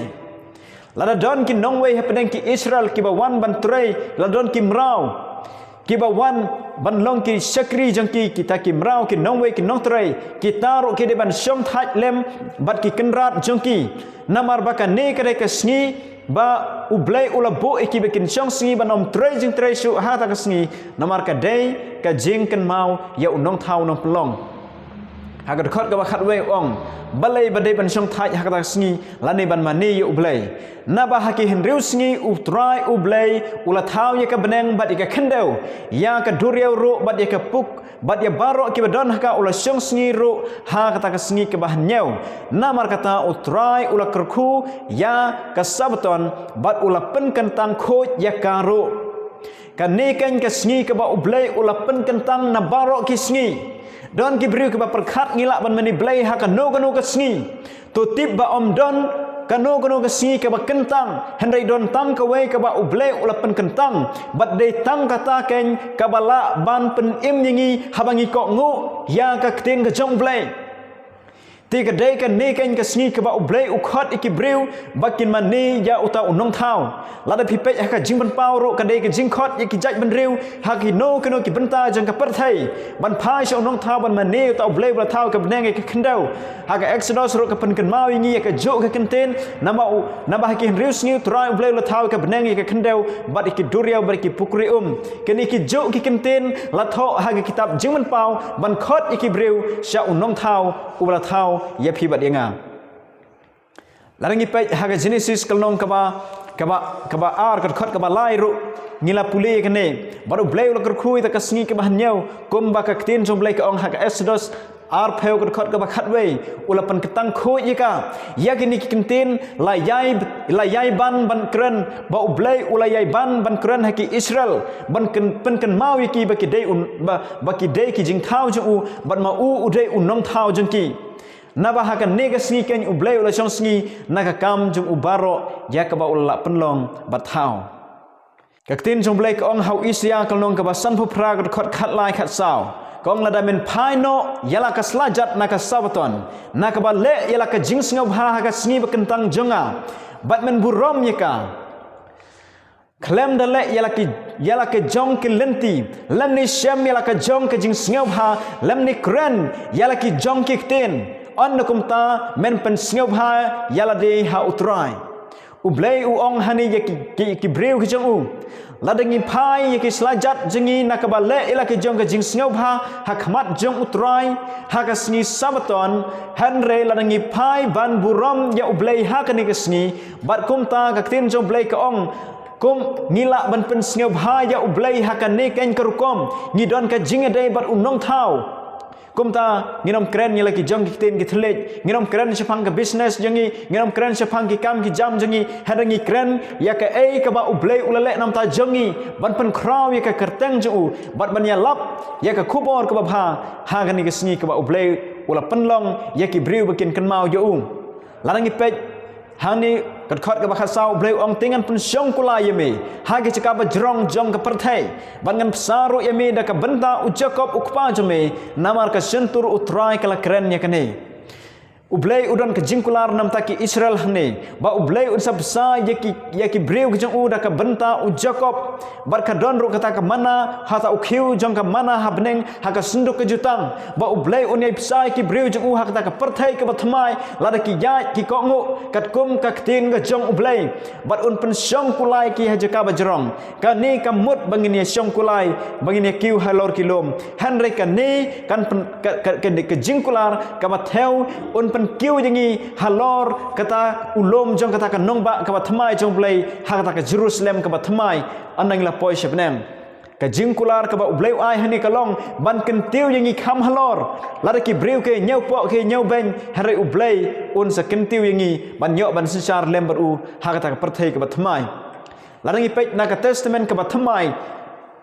Lada don ki nongwei hapdeng ki Israel kiba wan ban trei, lada don ki mraw kiba wan ban long ki shakri jong ki, kita ki mraw, ki nongwei, ki nongtrei, kita ruh ki dei ban shongthait lem bad ki kynrad jong ki. Namar ba kane ka dei ka sngi ba U Blei u la buh ïa ki ba kin shong sngi ban ym trei jingtrei shuh ha kata ka sngi. Namar ka dei ka jingkynmaw ïa u nongthaw nongpynlong. Ha ka dkhot kaba khatwei u ong, balei ba dei ban shongthait ha kata ka sngi lane ban mane ïa U Blei? Naba ha ki hynriew sngi U Trai U Blei u la thaw ïa ka bneng bad ïa ka khyndew, ïa ka duriaw ruh bad ïa ka puk, bad ïa baroh kiba don ha ka, u la shong sngi ruh ha kata ka sngi kaba hynñiew. Namar kata U Trai u la kyrkhu ïa ka Sabaton bad u la pynkyntang khuid ïa ka ruh. Kane kein ka sngi kaba U Blei u la pynkyntang na baroh ki sngi. Don ki briew kiba pyrkhat ngi lah ban mane Blei ha kano kano ka sngi. To tip ba ym don kano kano ka sngi kaba kyntang, hynrei don tang kawei kaba U Blei u la pynkyntang, bad dei tang kata kein kaba lah ban pynim ïa ngi haba ngi kohnguh ïa ka ktien ka jong U Blei. Te ka dei kane kein ka sngi kaba U Blei u khot ïa ki briew ba kin mane ïa uta u nongthaw. Lada phi peit ha ka Jingpynpaw ruh, ka dei ka jingkhot ïa ki jaitbynriew ha kino kino ki bynta jong ka pyrthei ban phai sha u nongthaw ban mane ïa uta U Blei uba la thaw ïa ka bneng ïa ka khyndew. Ha ka Exodus ruh ka pynkynmaw ïa ngi ïa kajuh ka kyntien, naba u, naba ha ki hynriew sngi U Trai U Blei u la thaw ïa ka bneng ïa ka khyndew bad ïa ki duriaw bad ïa ki pukri um. Kine kijuh ki kyntien la thoh ha ka kitab Jingpynpaw ban khot ïa ki briew sha u nongthaw uba la thaw ïa phi bad ïa nga. Lada ngi peit ha ka Genesis ka lynnong kaba, kaba, kaba ar, ka dkhot kaba lai ruh ngi la pule ïa kane. Bad U Blei u la kyrkhu ïa ka sngi kaba hynñiew, kumba ka ktien jong U Blei ka ong ha ka Exodus arphew, ka dkhot kaba khatwei, u la pynkyntang khuid ïa ka. Ïa kine ki kyntien la ïai, la ïai ban ban kren, ba U Blei u la ïai ban ban kren ha ki Israel, ban kyn-, pynkynmaw ïa ki ba ki dei un, ba, ba ki dei ki jingthaw jong u, bad ma u u dei u nongthaw jong ki. Naba ha kane ka sngi kein U Blei u la shong sngi na ka kam jong u baroh ïa kaba u la lah pynlong bad thaw. Ka ktien jong U Blei ka ong ha u Isaïah ka lynnong kaba sanphew phra, ka dkhot khatlai khatsaw. Ka ong, lada men phai noh ïa la ka sla jat na ka Sabaton, na kaba leh ïa la ka jingsngewbha ha ka sngi bakyntang jong nga, bad men burom ïa ka. Khlem da leh ïa la ki, ïa la ka jong ki lynti, lymne shem ïa la ka jong ka jingsngewbha, lymne kren ïa la ki jong ki ktien, ynda kumta men pynsngewbha ïa lade ha U Trai. U Blei u ong hangne ïa ki, ki, ki briew ki jong u. Lada ngi phai ïa ki sla jat jong ngi na kaba leh ïa la ki jong ka jingsngewbha ha khmat jong U Trai ha ka sngi Sabaton, hynrei lada ngi phai ban burom ïa U Blei ha kane ka sngi, bad kumta ka ktien jong U Blei ka ong, Kum ngi lah ban pynsngewbha ïa U Blei ha kane keiñ ka rukom, ngi don ka jingïadei bad u nongthaw. Kumta ngin ym kren ïa la ki jong ki ktien ki thylliej, ngin ym kren shaphang ka business jong ngi, ngin ym kren shaphang ki kam ki jam jong ngi, hynrei ngi kren ïa kaei kaba U Blei u la leh namar jong ngi, ban pynkhraw ïa ka kyrteng jong u, bad ban ïalap ïa ka khubor kaba bha ha kane ka sngi kaba U Blei u la pynlong ïa ki briew ba kin kynmaw ïa u. Lada ngi peit hangne, ka dkhot kaba khatsaw, U Blei u ong, te ngan pynshong kulai ïa me ha ki jaka bajrong jong ka pyrthei, bad ngan bsa ruh ïa me da ka bynta u Jakob u kpa jong me, namar ka shyntur U Trai ka la kren ïa kane. U Blei u don ka jingkular namar ki Israel hangne, ba U Blei un sa bsa ïa ki, ïa ki briew ki jong u da ka bynta u Jakob. Bad ka don ruh kata ka manna ha ta u khiew jong ka manna ha bneng ha ka synduk ka jutang, ba U Blei un ïai bsa ïa ki briew jong u ha kata ka pyrthei kaba thymmai, lada ki ïaid ki kohnguh katkum ka ktien ka jong U Blei. Bad un pynshong kulai ki ha jaka bajrong. Kane kam mut ba ngin ïa shong kulai, ba ngin ïa kiew halor ki lum. Hynrei kane kan pyn-, ka, ka, ka, ka jingkular kaba thew, un pynkiew ïa ngi halor kata u lum jong kata ka nongbah kaba thymmai jong U Blei, ha kata ka Jerusalem kaba thymmai, ynda ngi la poi sha bneng. Ka jingkular kaba U Blei u ai hangne ka long ban kyntiew ïa ngi kham halor. Lada ki briew ki ñiewpoh ki ñiewbeiñ, hynrei U Blei un sa kyntiew ïa ngi ban ïoh ban synshar lem bad u ha kata ka pyrthei kaba thymmai. Lada ngi peit na ka Testament kaba thymmai,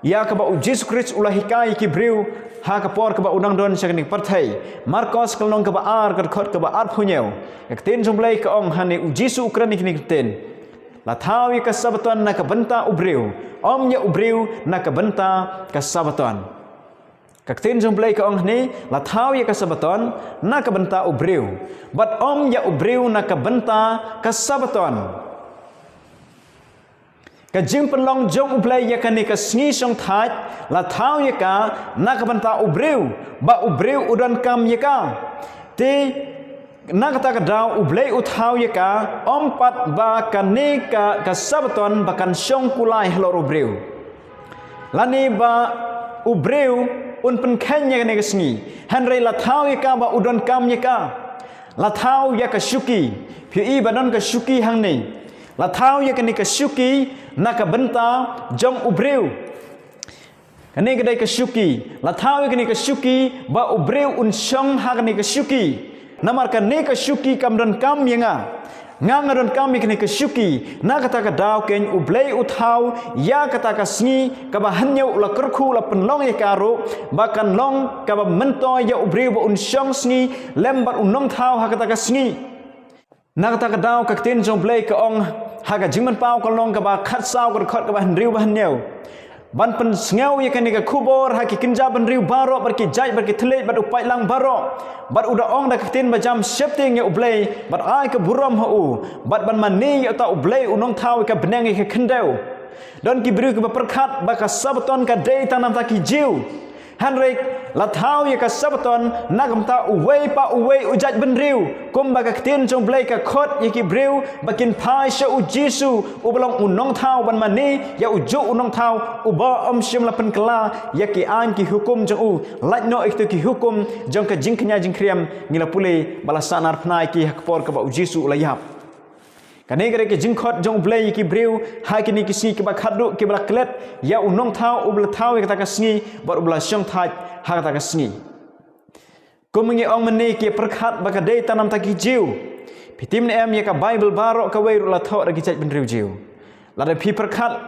ïa kaba U Jisu Khrist u la hikai ïa ki briew ha ka por kaba u nang don sha kane ka pyrthei. Markos ka lynnong kaba ar, ka dkhot kaba arphew hynñiew. Ka ktien jong U Blei ka ong hangne, U Jisu u kren ïa kine ki ktien: La thaw ïa ka Sabaton na ka bynta u briew, ym ïa u briew na ka bynta ka Sabaton. Ka ktien jong U Blei ka ong hangne, la thaw ïa ka Sabaton na ka bynta u briew, bad ym ïa u briew na ka bynta ka Sabaton. Ka jingpynlong jong U Blei ïa kane ka sngi shongthait, la thaw ïa ka na ka bynta u briew, ba u briew u donkam ïa ka. Te na kata ka daw U Blei u thaw ïa ka, ym pat ba kane ka, ka Sabaton ba kan shong kulai halor u briew, lane ba u briew un pynkheiñ ïa kane ka sngi. Hynrei la thaw ïa ka ba u donkam ïa ka. La thaw ïa ka shuki. Phi i ba don ka shuki hangne. La thaw ïa kane ka shuki na ka bynta jong u briew. Kane ka dei ka shuki. La thaw ïa kane ka shuki ba u briew un shong ha kane ka shuki. Namar kane ka shuki kam donkam ïa nga. Nga nga donkam ïa kane ka shuki. Na kata ka daw keiñ U Blei u thaw ïa kata ka sngi kaba hynñiew, u la kyrkhu, u la pynlong ïa ka ruh ba kan long kaba myntoi ïa u briew ba un shong sngi lem bad u nongthaw ha kata ka sngi. Na kata ka daw ka ktien jong U Blei ka ong ha ka Jingmynpaw ka lynnong kaba khatsaw, ka dkhot kaba hynriew bad hynñiew, ban pynsngew ïa kane ka khubor ha ki kynja bynriew baroh, bad ki jait, bad ki thylliej, bad u paidlang baroh. Bad u da ong da ka ktien bajam sheptieng ïa U Blei, bad ai ka burom ha u, bad ban mane ïa uta U Blei u Nongthaw ïa ka bneng ïa ka khyndew. Don ki briew kiba pyrkhat ba ka Sabaton ka dei tang namar ki Jiw. Hynrei la thaw ïa ka Sabaton na ka bynta uwei pa uwei u jait bynriew, kumba ka ktien jong U Blei ka khot ïa ki briew ba kin phai sha U Jisu, uba long u Nongthaw, ban mane ïa ujuh u Nongthaw uba ym shym la pynkylla ïa ki aiñ ki hukum jong u, lait noh ïa kito ki hukum jong ka jingkñia jingkhriam. Ngi la pule ba la sahnarphna ïa ki ha ka por kaba U Jisu u la ïap. Kane ka dei ka jingkhot jong U Blei ïa ki briew ha kine ki sngi kiba khatduh, kiba la klet ïa u Nongthaw uba la thaw ïa kata ka sngi bad uba la shongthait ha kata ka sngi. Kum ngi ong mynne, ki pyrkhat ba ka dei tang namar ki Jiw. Phi tip ne em, ïa ka Baibl baroh kawei ruh la thoh da ki jait bynriew Jiw. Lada phi pyrkhat,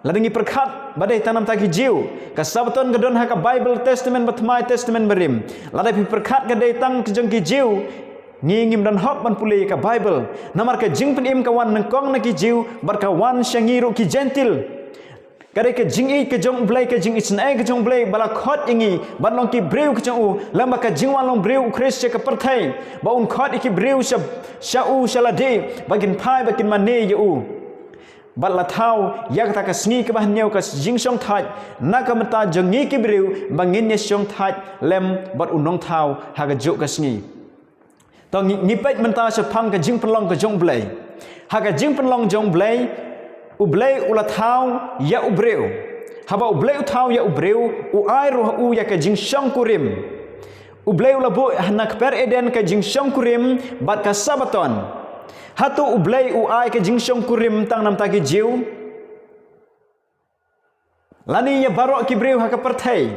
lada ngi pyrkhat ba dei tang namar ki Jiw, ka Sabaton ka don ha ka Baibl, Testament Bathymmai, Testament Barim. Lada phi pyrkhat ka dei tang ka jong ki Jiw, ngi ngim don hok ban pule ïa ka Baibl. Namar ka jingpynim ka wan nyngkong na ki Jiw bad ka wan sha ngi ruh ki Jentil. Ka dei ka jingïeit ka jong U Blei, ka jingisynei ka jong U Blei ba la khot ïa ngi ban long ki briew ka jong u, lem bad ka jingwan long briew U Khrist sha ka pyrthei, ba un khot ïa ki briew sha, sha u sha lade, ba kin phai, ba kin mane ïa u. Bad la thaw ïa kata ka sngi kaba hynñiew, ka jingshongthait na ka bynta jong ngi ki briew, ba ngin ïa shongthait lem bad u Nongthaw ha kajuh ka sngi. To ngi, ngi peit mynta shaphang ka jingpynlong ka jong U Blei. Ha ka jingpynlong jong U Blei, U Blei u la thaw ïa u briew. Haba U Blei u thaw ïa u briew, u ai ruh ha u ïa ka jingshongkurim. U Blei u la buh ha na kper Eden ka jingshongkurim bad ka Sabaton. Hato U Blei u ai ka jingshongkurim tang namar ki Jiw? Lane ïa baroh ki briew ha ka pyrthei.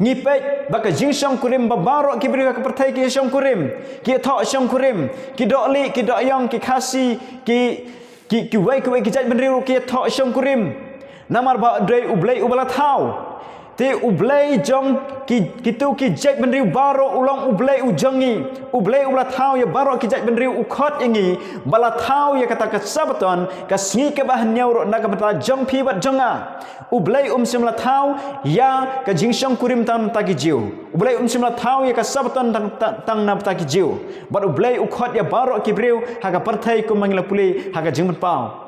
Ngi peit ba ka jingshongkurim ba baroh ki briew ha ka pyrthei ki shongkurim, ki thoh shongkurim, ki dohlieh, ki dohïong, ki Khasi, ki, ki, kiwei kiwei ki jaitbynriew ki thoh shongkurim. Namar ba dei U Blei uba la thaw. Te U Blei jong ki, kito ki jaitbynriew baroh u long U Blei u jong ngi. U Blei uba la thaw ïa baroh ki jaitbynriew u khot ïa ngi ba la thaw ïa kata ka Sabaton, ka sngi kaba hynñiew ruh na ka bynta jong phi bad jong nga. U Blei um shym la thaw ïa ka jingshongkurim tang na bynta ki Jiw. U Blei um shym la thaw ïa ka Sabaton tang, tang, tang na bynta ki Jiw. Bad U Blei u khot ïa baroh ki briew ha ka pyrthei kumba ngi la pule ha ka jingpynpaw.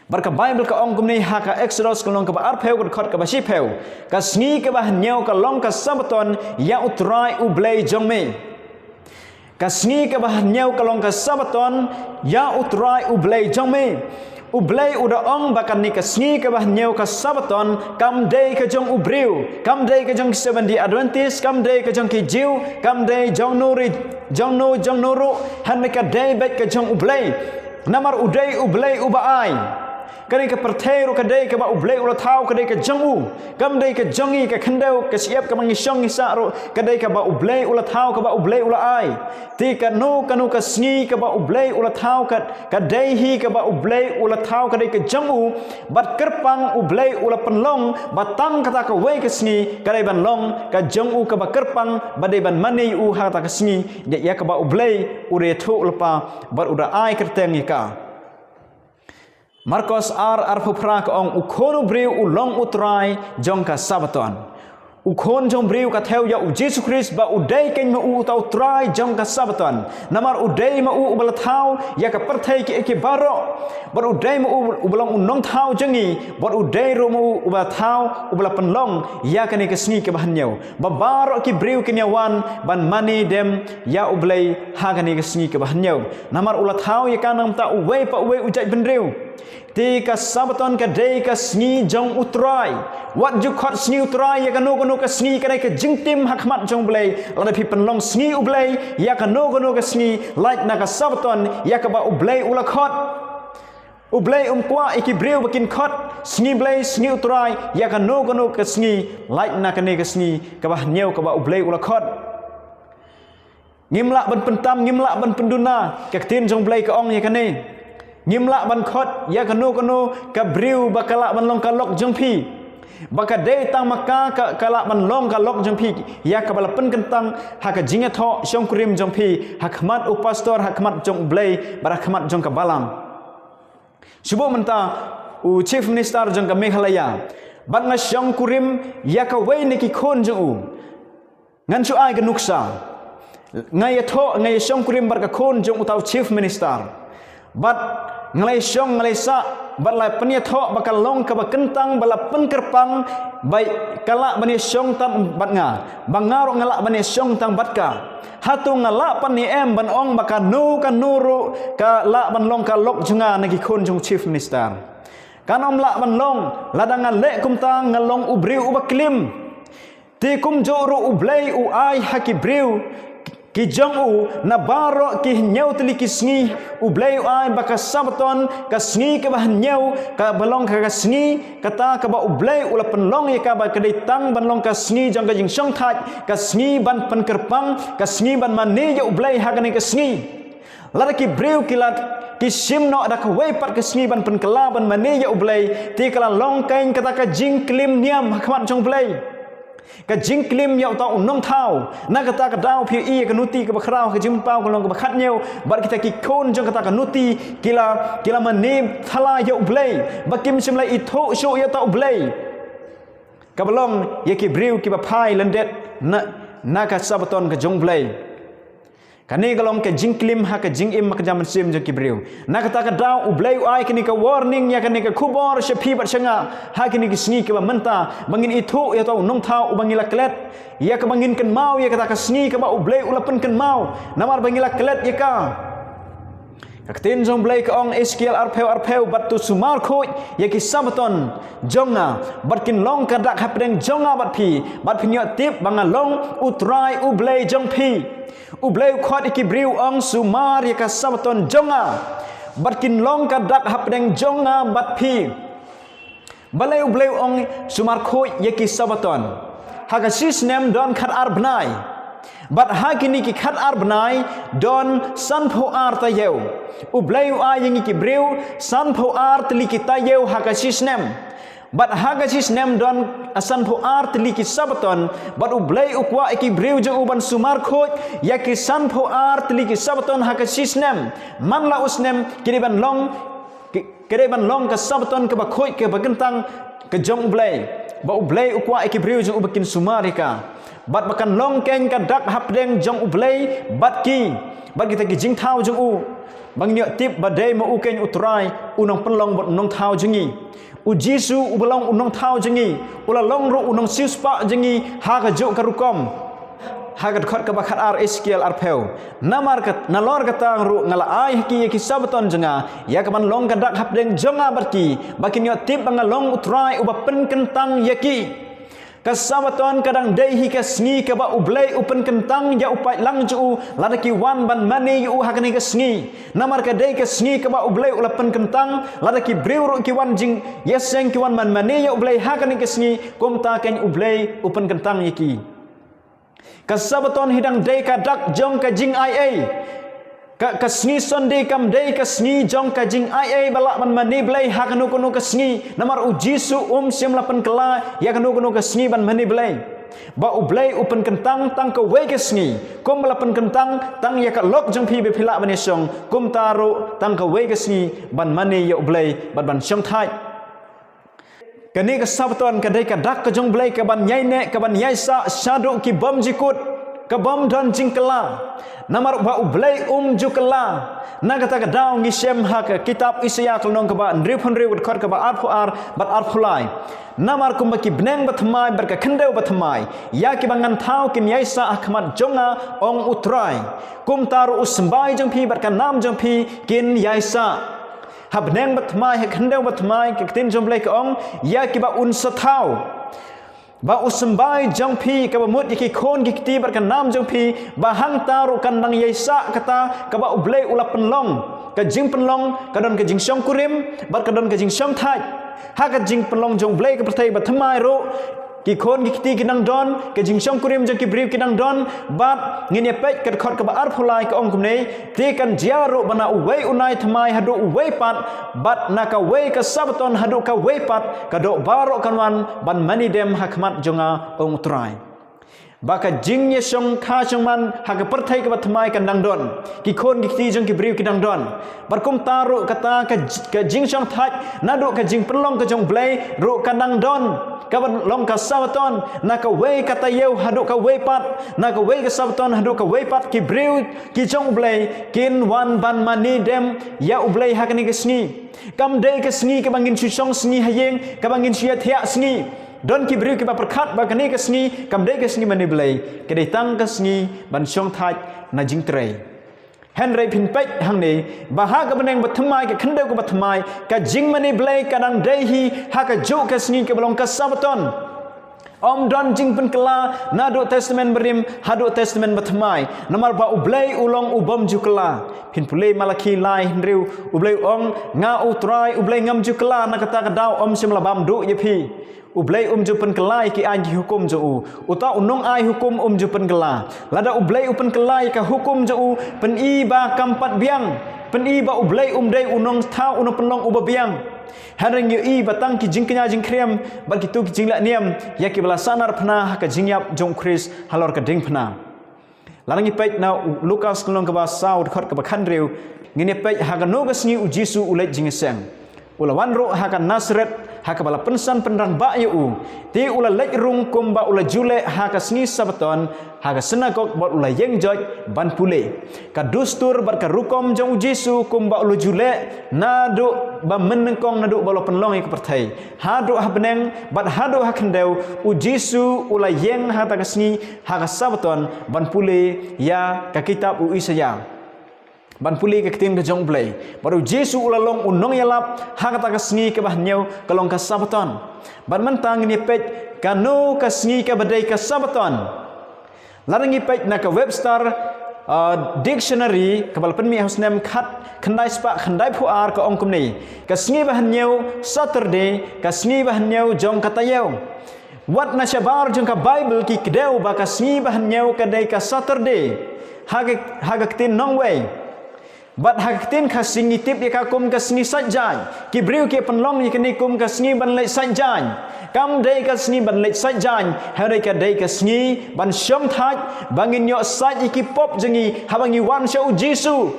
Bad ka Baibl ka ong kumne ha ka Eksodos ka lynnong kaba arphew ka dkhot kaba shiphew. Ka sngi kaba hynñiew ka long ka Sabaton ïa U Trai U Blei jong me. Ka sngi kaba hynñiew ka long ka Sabaton ïa U Trai U Blei jong me. U Blei u da ong ba kane ka sngi kaba hynñiew ka Sabaton kam dei ka jong u briew, kam dei ka jong ki Seventh Day Adventist, kam dei ka jong ki Jiw, kam dei jong no ruh, jong no, jong no ruh, hynrei ka dei beit ka jong U Blei. Namar u dei U Blei uba ai. Kane ka pyrthei ruh ka dei kaba U Blei u la thaw, ka dei ka jong u. Kam dei ka jong ngi, ka khyndew, ka shyiap kaba ngi shong ngi sah ruh, ka dei kaba U Blei u la thaw, kaba U Blei u la ai. Te kano kano ka sngi kaba U Blei u la thaw ka, ka dei hi kaba U Blei u la thaw, ka dei ka jong u. Bad kyrpang U Blei u la pynlong ba tang kata kawei ka sngi ka dei ban long ka jong u kaba kyrpang, ba dei ban mane ïa u ha kata ka sngi, ïa, ïa kaba U Blei u da ïathuh lypa bad u da ai kyrteng ïa ka. Markos ar, arphew phra ka ong, U Khun u briew u long U Trai jong ka Sabaton. U Khun jong u briew ka thew ïa U Jisu Khrist ba u dei kein ma u uta U Trai jong ka Sabaton. Namar u dei ma u uba la thaw ïa ka pyrthei ki, ki baroh. Bad u dei ma u uba long u nongthaw jong ngi, bad u dei ruh ma u uba la thaw, uba la pynlong ïa kane ka sngi kaba hynñiew. Ba baroh ki briew kin ïa wan ban mane dem ïa U Blei ha kane ka sngi kaba hynñiew. Namar u la thaw ïa ka na ka bynta uwei pa uwei u jaitbynriew. Te ka Sabaton ka dei ka sngi jong U Trai. Wat ju khot sngi U Trai ïa kano kano ka sngi, ka dei ka jingtim ha khmat jong U Blei. Lada phi pynlong sngi U Blei ïa kano kano ka sngi, lait na ka Sabaton ïa kaba U Blei u la khot. U Blei um kwah ïa ki briew ba kin khot sngi Blei, sngi U Trai ïa kano kano ka sngi, lait na kane ka sngi kaba hynñiew kaba U Blei u la khot. Ngim lah ban pyntam, ngim lah ban pynduna, ka ktien jong U Blei ka ong ïa kane. Ngim lah ban khot ïa kano kano ka briew ba ka lah ban long ka lok jong phi. Ba ka dei tang ma ka, ka, ka lah ban long ka lok jong phi, ïa kaba la pynkyntang ha ka jingïathoh shongkurim jong phi ha khmat u pastor, ha khmat jong U Blei bad ha khmat jong ka balang. Shu buh mynta u Chief Minister jong ka Meghalaya, bad nga shongkurim ïa kawei na ki khun jong u. Ngan shu ai ka nuksa. Nga ïathoh, nga ïashongkurim bad ka khun jong uta u Chief Minister. Bad nga la ïashong, nga la ïasah, bad la pynïathoh ba ka long kaba kyntang, ba la pynkyrpang, ba ka lah ban ïashong tam bad nga, ba nga ruh nga lah ban ïashong tam bad ka. Hato nga lah pat ne em ban ong ba kano kano ruh ka lah ban long ka lok jong nga na ki khun jong u Chief Minister? Kan ym lah ban long. Lada nga leh kumta, nga long u briew uba klim. Te kumjuh ruh U Blei u ai ha ki briew ki jong u, na baroh ki hynñiew tylli ki sngi, U Blei u ai ba ka Sabaton, ka sngi kaba hynñiew, kaba long ka, ka sngi kata kaba U Blei u la pynlong ïa ka ba ka dei tang ban long ka sngi jong ka jingshongthait, ka sngi ban pynkyrpang, ka sngi ban mane ïa U Blei ha kane ka sngi. Lada ki briew ki la, ki shim noh da kawei pat ka sngi ban pynkylla ban mane ïa U Blei, te ka la long kein kata ka jingklim niam ha khmat jong U Blei. Ka jingklim ïa uta u nongthaw. Na kata ka daw phi ïohi ïa ka nuti kaba khraw ha ka Jingpynpaw ka lynnong kaba khathynñiew, bad kita ki khun jong kata ka nuti ki la, ki la mane thala ïa U Blei, ba kim shym la ithuh shuh ïa uta U Blei. Kaba long ïa ki briew kiba phai lyndet na, na ka Sabaton ka jong U Blei. Kane ka long ka jingklim ha ka jingim bad ka jingmynsiem jong ki briew. Na kata ka daw U Blei u ai kane ka warning ïa kane ka khubor sha phi bad sha nga ha kine ki sngi kiba mynta, ba ngin ithuh ïa uta u nongthaw uba ngi la klet, ïa kaba ngin kynmaw ïa kata ka sngi kaba U Blei u la pynkynmaw, namar ba ngi la klet ïa ka. Ka ktien jong U Blei ka ong, Esekiel arphew arphew, bad to sumar khuid ïa ki Sabaton jong nga, bad kin long ka dak hapdeng jong nga bad phi, bad phin ïoh tip ba nga long U Trai U Blei jong phi. U Blei u khot ïa ki briew, ong, sumar ïa ka Sabaton jong nga, bad kin long ka dak hapdeng jong nga bad phi. Balei U Blei u ong sumar khuid ïa ki Sabbaton? Ha ka shi snem don khat ar bnai. Bad ha kine ki khat ar bnai don sanphew ar taïew. U Blei u ai ïa ngi ki briew sanphew ar tylli ki taïew ha ka shi snem. Bad ha ka shi snem don sanphew ar tylli ki Sabbaton. Bad U Blei u kwah ïa ki briew jong u ban sumar khuid ïa ki sanphew ar tylli ki Sabbaton ha ka shi snem. Man la u snem ki dei ban long ki, ki dei ban long ka Sabbaton kaba khuid kaba kyntang ka jong U Blei. Ba U Blei u kwah ïa ki briew jong u ba kin sumar ïa ka. Bad ba kan long keiñ ka dak hapdeng jong U Blei bad ki, bad kita ki jingthaw jong u. Ba ngin ïoh tip ba dei ma u keiñ U Trai, u nongpynlong bad u nongthaw jong ngi. U Jisu uba long u nongthaw jong ngi u la long ruh u nongsiewspah jong ngi ha kajuh ka rukom. Ha ka dkhot kaba khat ar Esekiel arphew. Namar kat, nalor kata ruh nga la ai ha ki ïa ki Sabbaton jong nga, ïa ka ban long ka dak hapdeng jong nga bad ki, ba kin ïoh tip ba nga long U Trai uba pynkyntang ïa ki. Ka Sabbaton ka dang dei hi ka sngi kaba U Blei u pynkyntang ïa u paidlang jong u, lada ki wan ban mane ïa u ha kane ka sngi. Namar ka dei ka sngi kaba U Blei u la pynkyntang, lada ki briew ruh ki wan jingïaseng, ki wan ban mane ïa U Blei ha kane ka sngi, kumta keiñ U Blei u pynkyntang ïa ki. Ka Sabbaton hi dang dei ka dak jong ka jingai ei. Ka, ka sngi Sunday kam dei ka sngi jong ka jingai ei ba lah ban mane Blei ha kano kano ka sngi. Namar U Jisu um shym la pynkylla ïa kano kano ka sngi ban mane Blei. Ba U Blei u pynkyntang tang kawei ka sngi, kumba la pynkyntang tang ïa ka lok jong phi ba phi lah ban ïashong, kumta ruh tang kawei ka sngi ban mane ïa U Blei bad ban shongthait. Kane ka Sabbaton ka dei ka dak ka jong U Blei, ka ban ïaineh, ka ban ïaisah shaduh ki bym jukut, ka bym don jingkylla. Namar ba U Blei um ju kylla. Na kata ka daw ngi shem ha ka kitab Isaïah ka lynnong kaba hynriewphew hynriew, ka dkhot kaba arphew ar bad arphew lai. Namar kumba ki bneng bathymmai bad ka khyndew bathymmai, ïa kiba ngan thaw kin ïaisah ha khmat jong nga, ong U Trai. Kumta ruh u symbai jong phi bad ka nam jong phi kin ïaisah. Ha bneng bathymmai, ha khyndew bathymmai, ka ktien jong U Blei ka ong, ïa kiba un sa thaw. Ba u symbai jong phi kaba mut ïa ki khun ki kti bad ka nam jong phi, ba hangta ruh kan dang ïaisah kata kaba U Blei u la pynlong. Ka jingpynlong ka don ka jingshongkurim bad ka don ka jingshongthait. Ha ka jingpynlong jong U Blei ka pyrthei bathymmai ruh, ki khun ki kti ki dang don, ka jingshongkurim jong ki briew ki dang don. Bad ngin ïa peit ka dkhot kaba arphew lai ka ong kumne, te kan jia ruh ba na uwei u nai thymmai haduh uwei pat, bad na kawei ka Sabbaton haduh kawei pat, ka doh baroh kan wan ban mane dem ha khmat jong nga, ong U Trai. Ba ka jingïashongkha shongman ha ka pyrthei kaba thymmai kan dang don. Ki khun ki kti jong ki briew ki dang don. Bad kumta ruh kata ka j-, ka jingshongthait naduh ka jingpynlong ka jong U Blei ruh kan dang don. Kaba long ka Sabbaton, na kawei ka taïew haduh kawei pat, na kawei ka Sabbaton haduh kawei pat, ki briew ki jong U Blei kin wan ban mane dem ïa U Blei ha kane ka sngi. Kam dei ka sngi kaba ngin shu shong sngi ha ïing, kaba ngin shu ïathiah sngi. Don ki briew kiba pyrkhat ba kane ka sngi kam dei ka sngi mane Blei, ka dei tang ka sngi ban shongthait na jingtrei. Hynrei phin peit hangne, ba ha ka bneng bathymmai, ka khyndew kaba thymmai, ka jingmane Blei ka dang dei hi ha kajuh ka sngi kaba long ka Sabbaton. Ym don jingpynkylla naduh Testament Barim haduh Testament Bathymmai. Namar ba U Blei u long u bym ju kylla. Phin pule Malakhi lai hynriew, U Blei u ong, nga U Trai U Blei ngam ju kylla, na kata ka daw ym shym la bam duh ïa phi. U Blei um ju pynkylla ïa ki aiñ ki hukum jong u. Uta u nongai hukum um ju pynkylla. Lada U Blei u pynkylla ïa ka hukum jong u, pyni ba kam pat biang. Pyni ba U Blei um dei u nongthaw, u nongpynlong uba biang. Hynrei ngi ïohi ba tang ki jingkñia jingkhriam bad kito ki jingleh niam ïa kiba la sahnarphna ha ka jingïap jong U Khrist halor ka diengphna. Lada ngi peit na u Lukas ka lynnong kaba saw, dkhot kaba khathynriew, ngin ïa peit ha kano ka sngi U Jisu u leit jingïaseng. U la wan ruh ha ka Nasaret, ha kaba la pynsan pynrangbah ïa u. Te u la leit rung kumba u la ju leh ha ka sngi Sabbaton, ha ka synagog bad u la ïeng joit ban pule. Ka dustur bad ka rukom jong U Jisu kumba u la ju leh naduh ba mynnyngkong, naduh ba u la pynlong ïa ka pyrthei. Haduh ha bneng bad haduh ha khyndew, U Jisu u la ïeng ha kata ka sngi, ha ka Sabbaton, ban pule ïa ka kitab u Isaïah. Ban pule ka ktien ka jong U Blei. Bad U Jisu u la long u nongïalap ha kata ka sngi kaba hynñiew ka long ka Sabbaton. Bad mynta ngin ïa peit kano ka sngi kaba dei ka Sabbaton. Lada ngi peit na ka Webster, Uh, dictionary kaba la pynmih ha u snem khat khyndai spah khyndai phew ar ka ong kumne: ka sngi ba hynñiew, Saturday, ka sngi ba hynñiew jong ka taïew. Wat na shabar jong ka Bible ki kdew ba ka sngi ba hynñiew ka dei ka Saturday ha ka, ha ka ktien nongwei. Bad ha ka ktien Khasi ngi tip ïa ka kum ka sngi sait jaiñ. Ki briew ki pynlong ïa kane kum ka sngi ban leit sait jaiñ. Kam dei ka sngi ban leit sait jaiñ, hynrei ka dei ka sngi ban shong thait, ba ngin ïoh sait ïa ki pop jong ngi haba ngi wan sha u Jisu.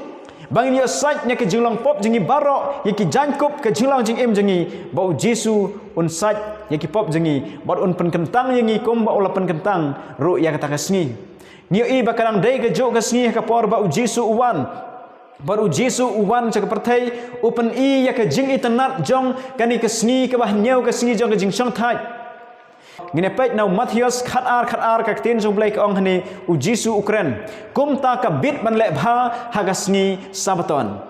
Ba ngin ïoh sait na ka jinglong pop jong ngi baroh, ïa ki jaiñkup ka jinglong jingim jong ngi, ba u Jisu un sait ïa ki pop jong ngi, bad un pynkyntang ïa ngi kum ba u la pynkyntang ruh ïa kata ka sngi. Ngi ïohi ba ka dang dei kajuh ka sngi ha ka por ba u Jisu u wan. Bad u Jisu u wan sha ka pyrthei, u pyni ïa ka jingitynnad jong kane ka sngi kaba hynñiew, ka sngi jong ka jingshong thait. Ngin ïa peit na u Mathaios khat ar khat ar, ka ktien jong u Blei ka ong hangne: u Jisu u kren, kumta ka bit ban leh bha ha ka sngi Sabbaton.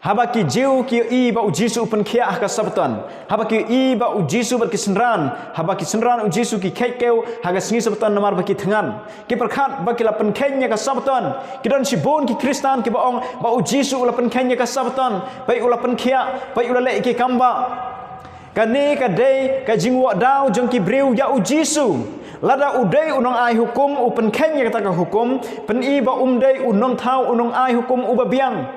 Haba ki Jiw ki ïohi ba u Jisu u pynkhiah ha ka Sabbaton, haba ki ïohi ba u Jisu bad ki synran, haba ki synran u Jisu ki kheit kiew ha ka sngi Sabbaton namar ba ki thngan, ki pyrkhat ba ki la pynkheiñ ïa ka Sabbaton. Ki don shibun ki Khristan kiba ong ba u Jisu u la pynkheiñ ïa ka Sabbaton, peit u la pynkhiah, peit u la leh ïa ki kam ba. Kane ka dei ka jingwad daw jong ki briew ïa u Jisu. Lada u dei u nongai hukum, u pynkheiñ ïa kata ka hukum, pyni ba um dei u nongthaw, u nongai hukum uba biang.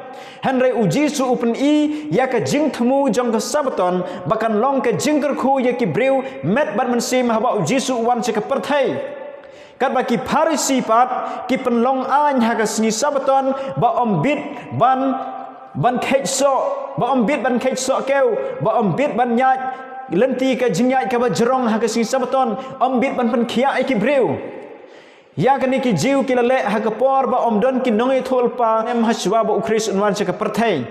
Hynrei u Jisu u pyni ïa ka jingthmu jong ka Sabbaton ba kan long ka jingkyrkhu ïa ki briew met bad mynsiem haba u Jisu u wan sha ka pyrthei. Katba ki Pharisi pat ki pynlong aiñ ha ka sngi Sabbaton ba ym bit ban, ban kheit soh, ba ym bit ban kheit soh kiew, ba ym bit ban ïaid lynti ka jingïaid kaba jrong ha ka sngi Sabbaton, ym bit ban pynkhiah ïa ki briew. Ïa kane ki Jiw ki la leh ha ka por ba ym don ki nongïathuhlypa, em, hashwa ba u Khrist un wan sha ka pyrthei.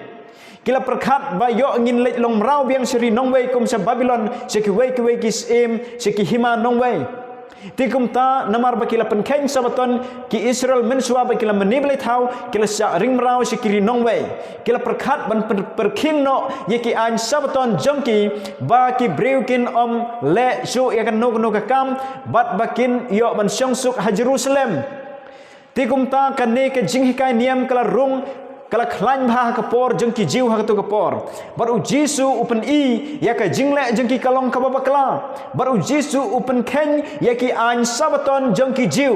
Ki la pyrkhat ba ïoh ngin leit long mraw biang sha ri nongwei kum sha Babilon, sha kiwei kiwei ki syiem, sha ki hima nongwei. Te kumta namar ba ki la pynkheiñ Sabbaton, ki Israel mynshuwa ba ki la mane blei thaw, ki la shah ring mraw sha ki ri nongwei. Ki la pyrkhat ban pyr-, pyrkhing noh ïa ki aiñ Sabbaton jong ki, ba ki briew kin ym leh shuh ïa kano kano ka kam, bad ba kin ïoh ban shong suk ha Jerusalem. Te kumta kane ka jinghikai niam ka la rung, ka la khlaiñ bha ha ka por jong ki Jiw ha kato ka por. Bad u Jisu u pyni ïa ka jingleh jong ki ka long kaba bakla. Bad u Jisu u pynkheiñ ïa ki aiñ Sabbaton jong ki Jiw.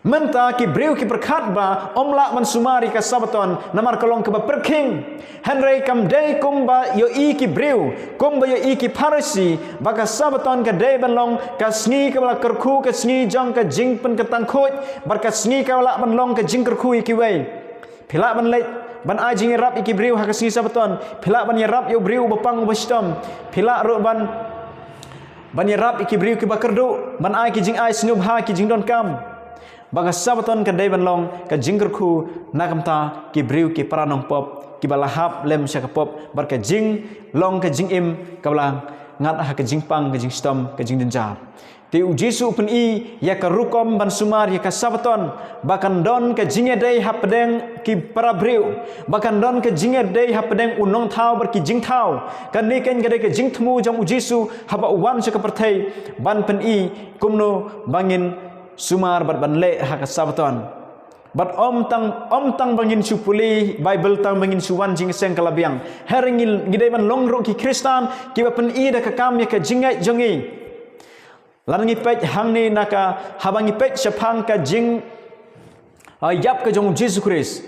Mynta ki briew ki pyrkhat ba ym lah ban sumar ïa ka Sabbaton namar ka long kaba pyrkhing. Hynrei kam dei kumba ïohi ki briew, kumba ïohi ki Pharisi, ba ka Sabbaton ka dei ban long ka sngi kaba la kyrkhu, ka sngi jong ka jingpynkyntang khuid, bad ka sngi kaba lah ban long ka jingkyrkhu ïa kiwei. Phi lah ban leit ban ai jingïarap ïa ki briew ha ka sngi Sabbaton. Phi lah ban ïarap ïa u briew uba pang uba shitom. Phi lah ruh ban, ban ïarap ïa ki briew kiba kyrduh, ban ai ki jingai sngewbha, ki jingdonkam. Ba ka Sabbaton ka dei ban long ka jingkyrkhu na ka bynta ki briew, ki para nongpop kiba la hap lem sha ka pop, bad ka jinglong ka jingim kaba la ngat ha ka jingpang, ka jingshitom, ka jingjynjar. Te u Jisu u pyni ïa ka rukom ban sumar ïa ka Sabbaton, ba kan don ka jingïadei hapdeng ki para briew, ba kan don ka jingïadei hapdeng u nongthaw bad ki jingthaw. Kane keiñ ka dei ka jingthmu jong u Jisu haba u wan sha ka pyrthei, ban pyni kumno ba ngin sumar bad ban leh ha ka Sabbaton. Bad ym tang, ym tang ba ngin shu pule Baibl, tang ba ngin shu wan jingïaseng ka la biang. Hynrei ngi, ngi dei ban long ruh ki Khristan kiba pyni da ka kam ïa ka jingngeit jong ngi. Lada ngi peit hangne na ka, haba ngi peit shaphang ka jing, ah, ïap ka jong u Jisu Khrist.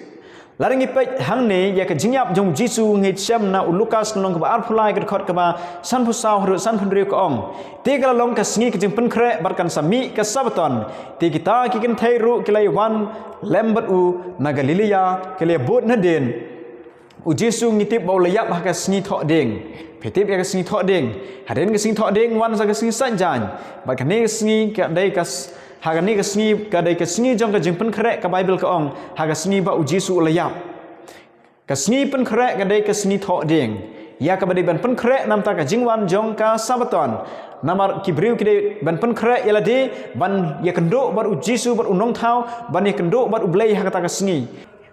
Lada ngi peit hangne ïa ka jingïap jong u Jisu, ngi shem na u Lukas lynnong kaba arphew lai, ka dkhot kaba sanphew saw haduh sanphew hynriew, ka ong: Te ka la long ka sngi ka jingpynkhreh bad kan sa mih ka Sabbaton. Te kita ki kynthei ruh ki la ïawan lem bad u na Galilea, ki la ïabud nadien. U Jisu ngi tip ba u la ïap ha ka sngi Thohdieng. Phi tip ïa ka sngi Thohdieng? Hadien ka sngi Thohdieng wan sa ka sngi Saitjaiñ. Bad kane ka sngi ka dei ka s-, ha kane ka sngi ka dei ka sngi jong ka jingpynkhreh, ka Baibl ka ong, ha ka sngi ba u Jisu u la ïap. Ka sngi pynkhreh ka dei ka sngi Thohdieng, ïa kaba dei ban pynkhreh namar ka jingwan jong ka Sabbaton. Namar ki briew ki dei ban pynkhreh ïa lade, ban ïakynduh bad u Jisu bad u nongthaw, ban ïakynduh bad u Blei ha kata ka sngi.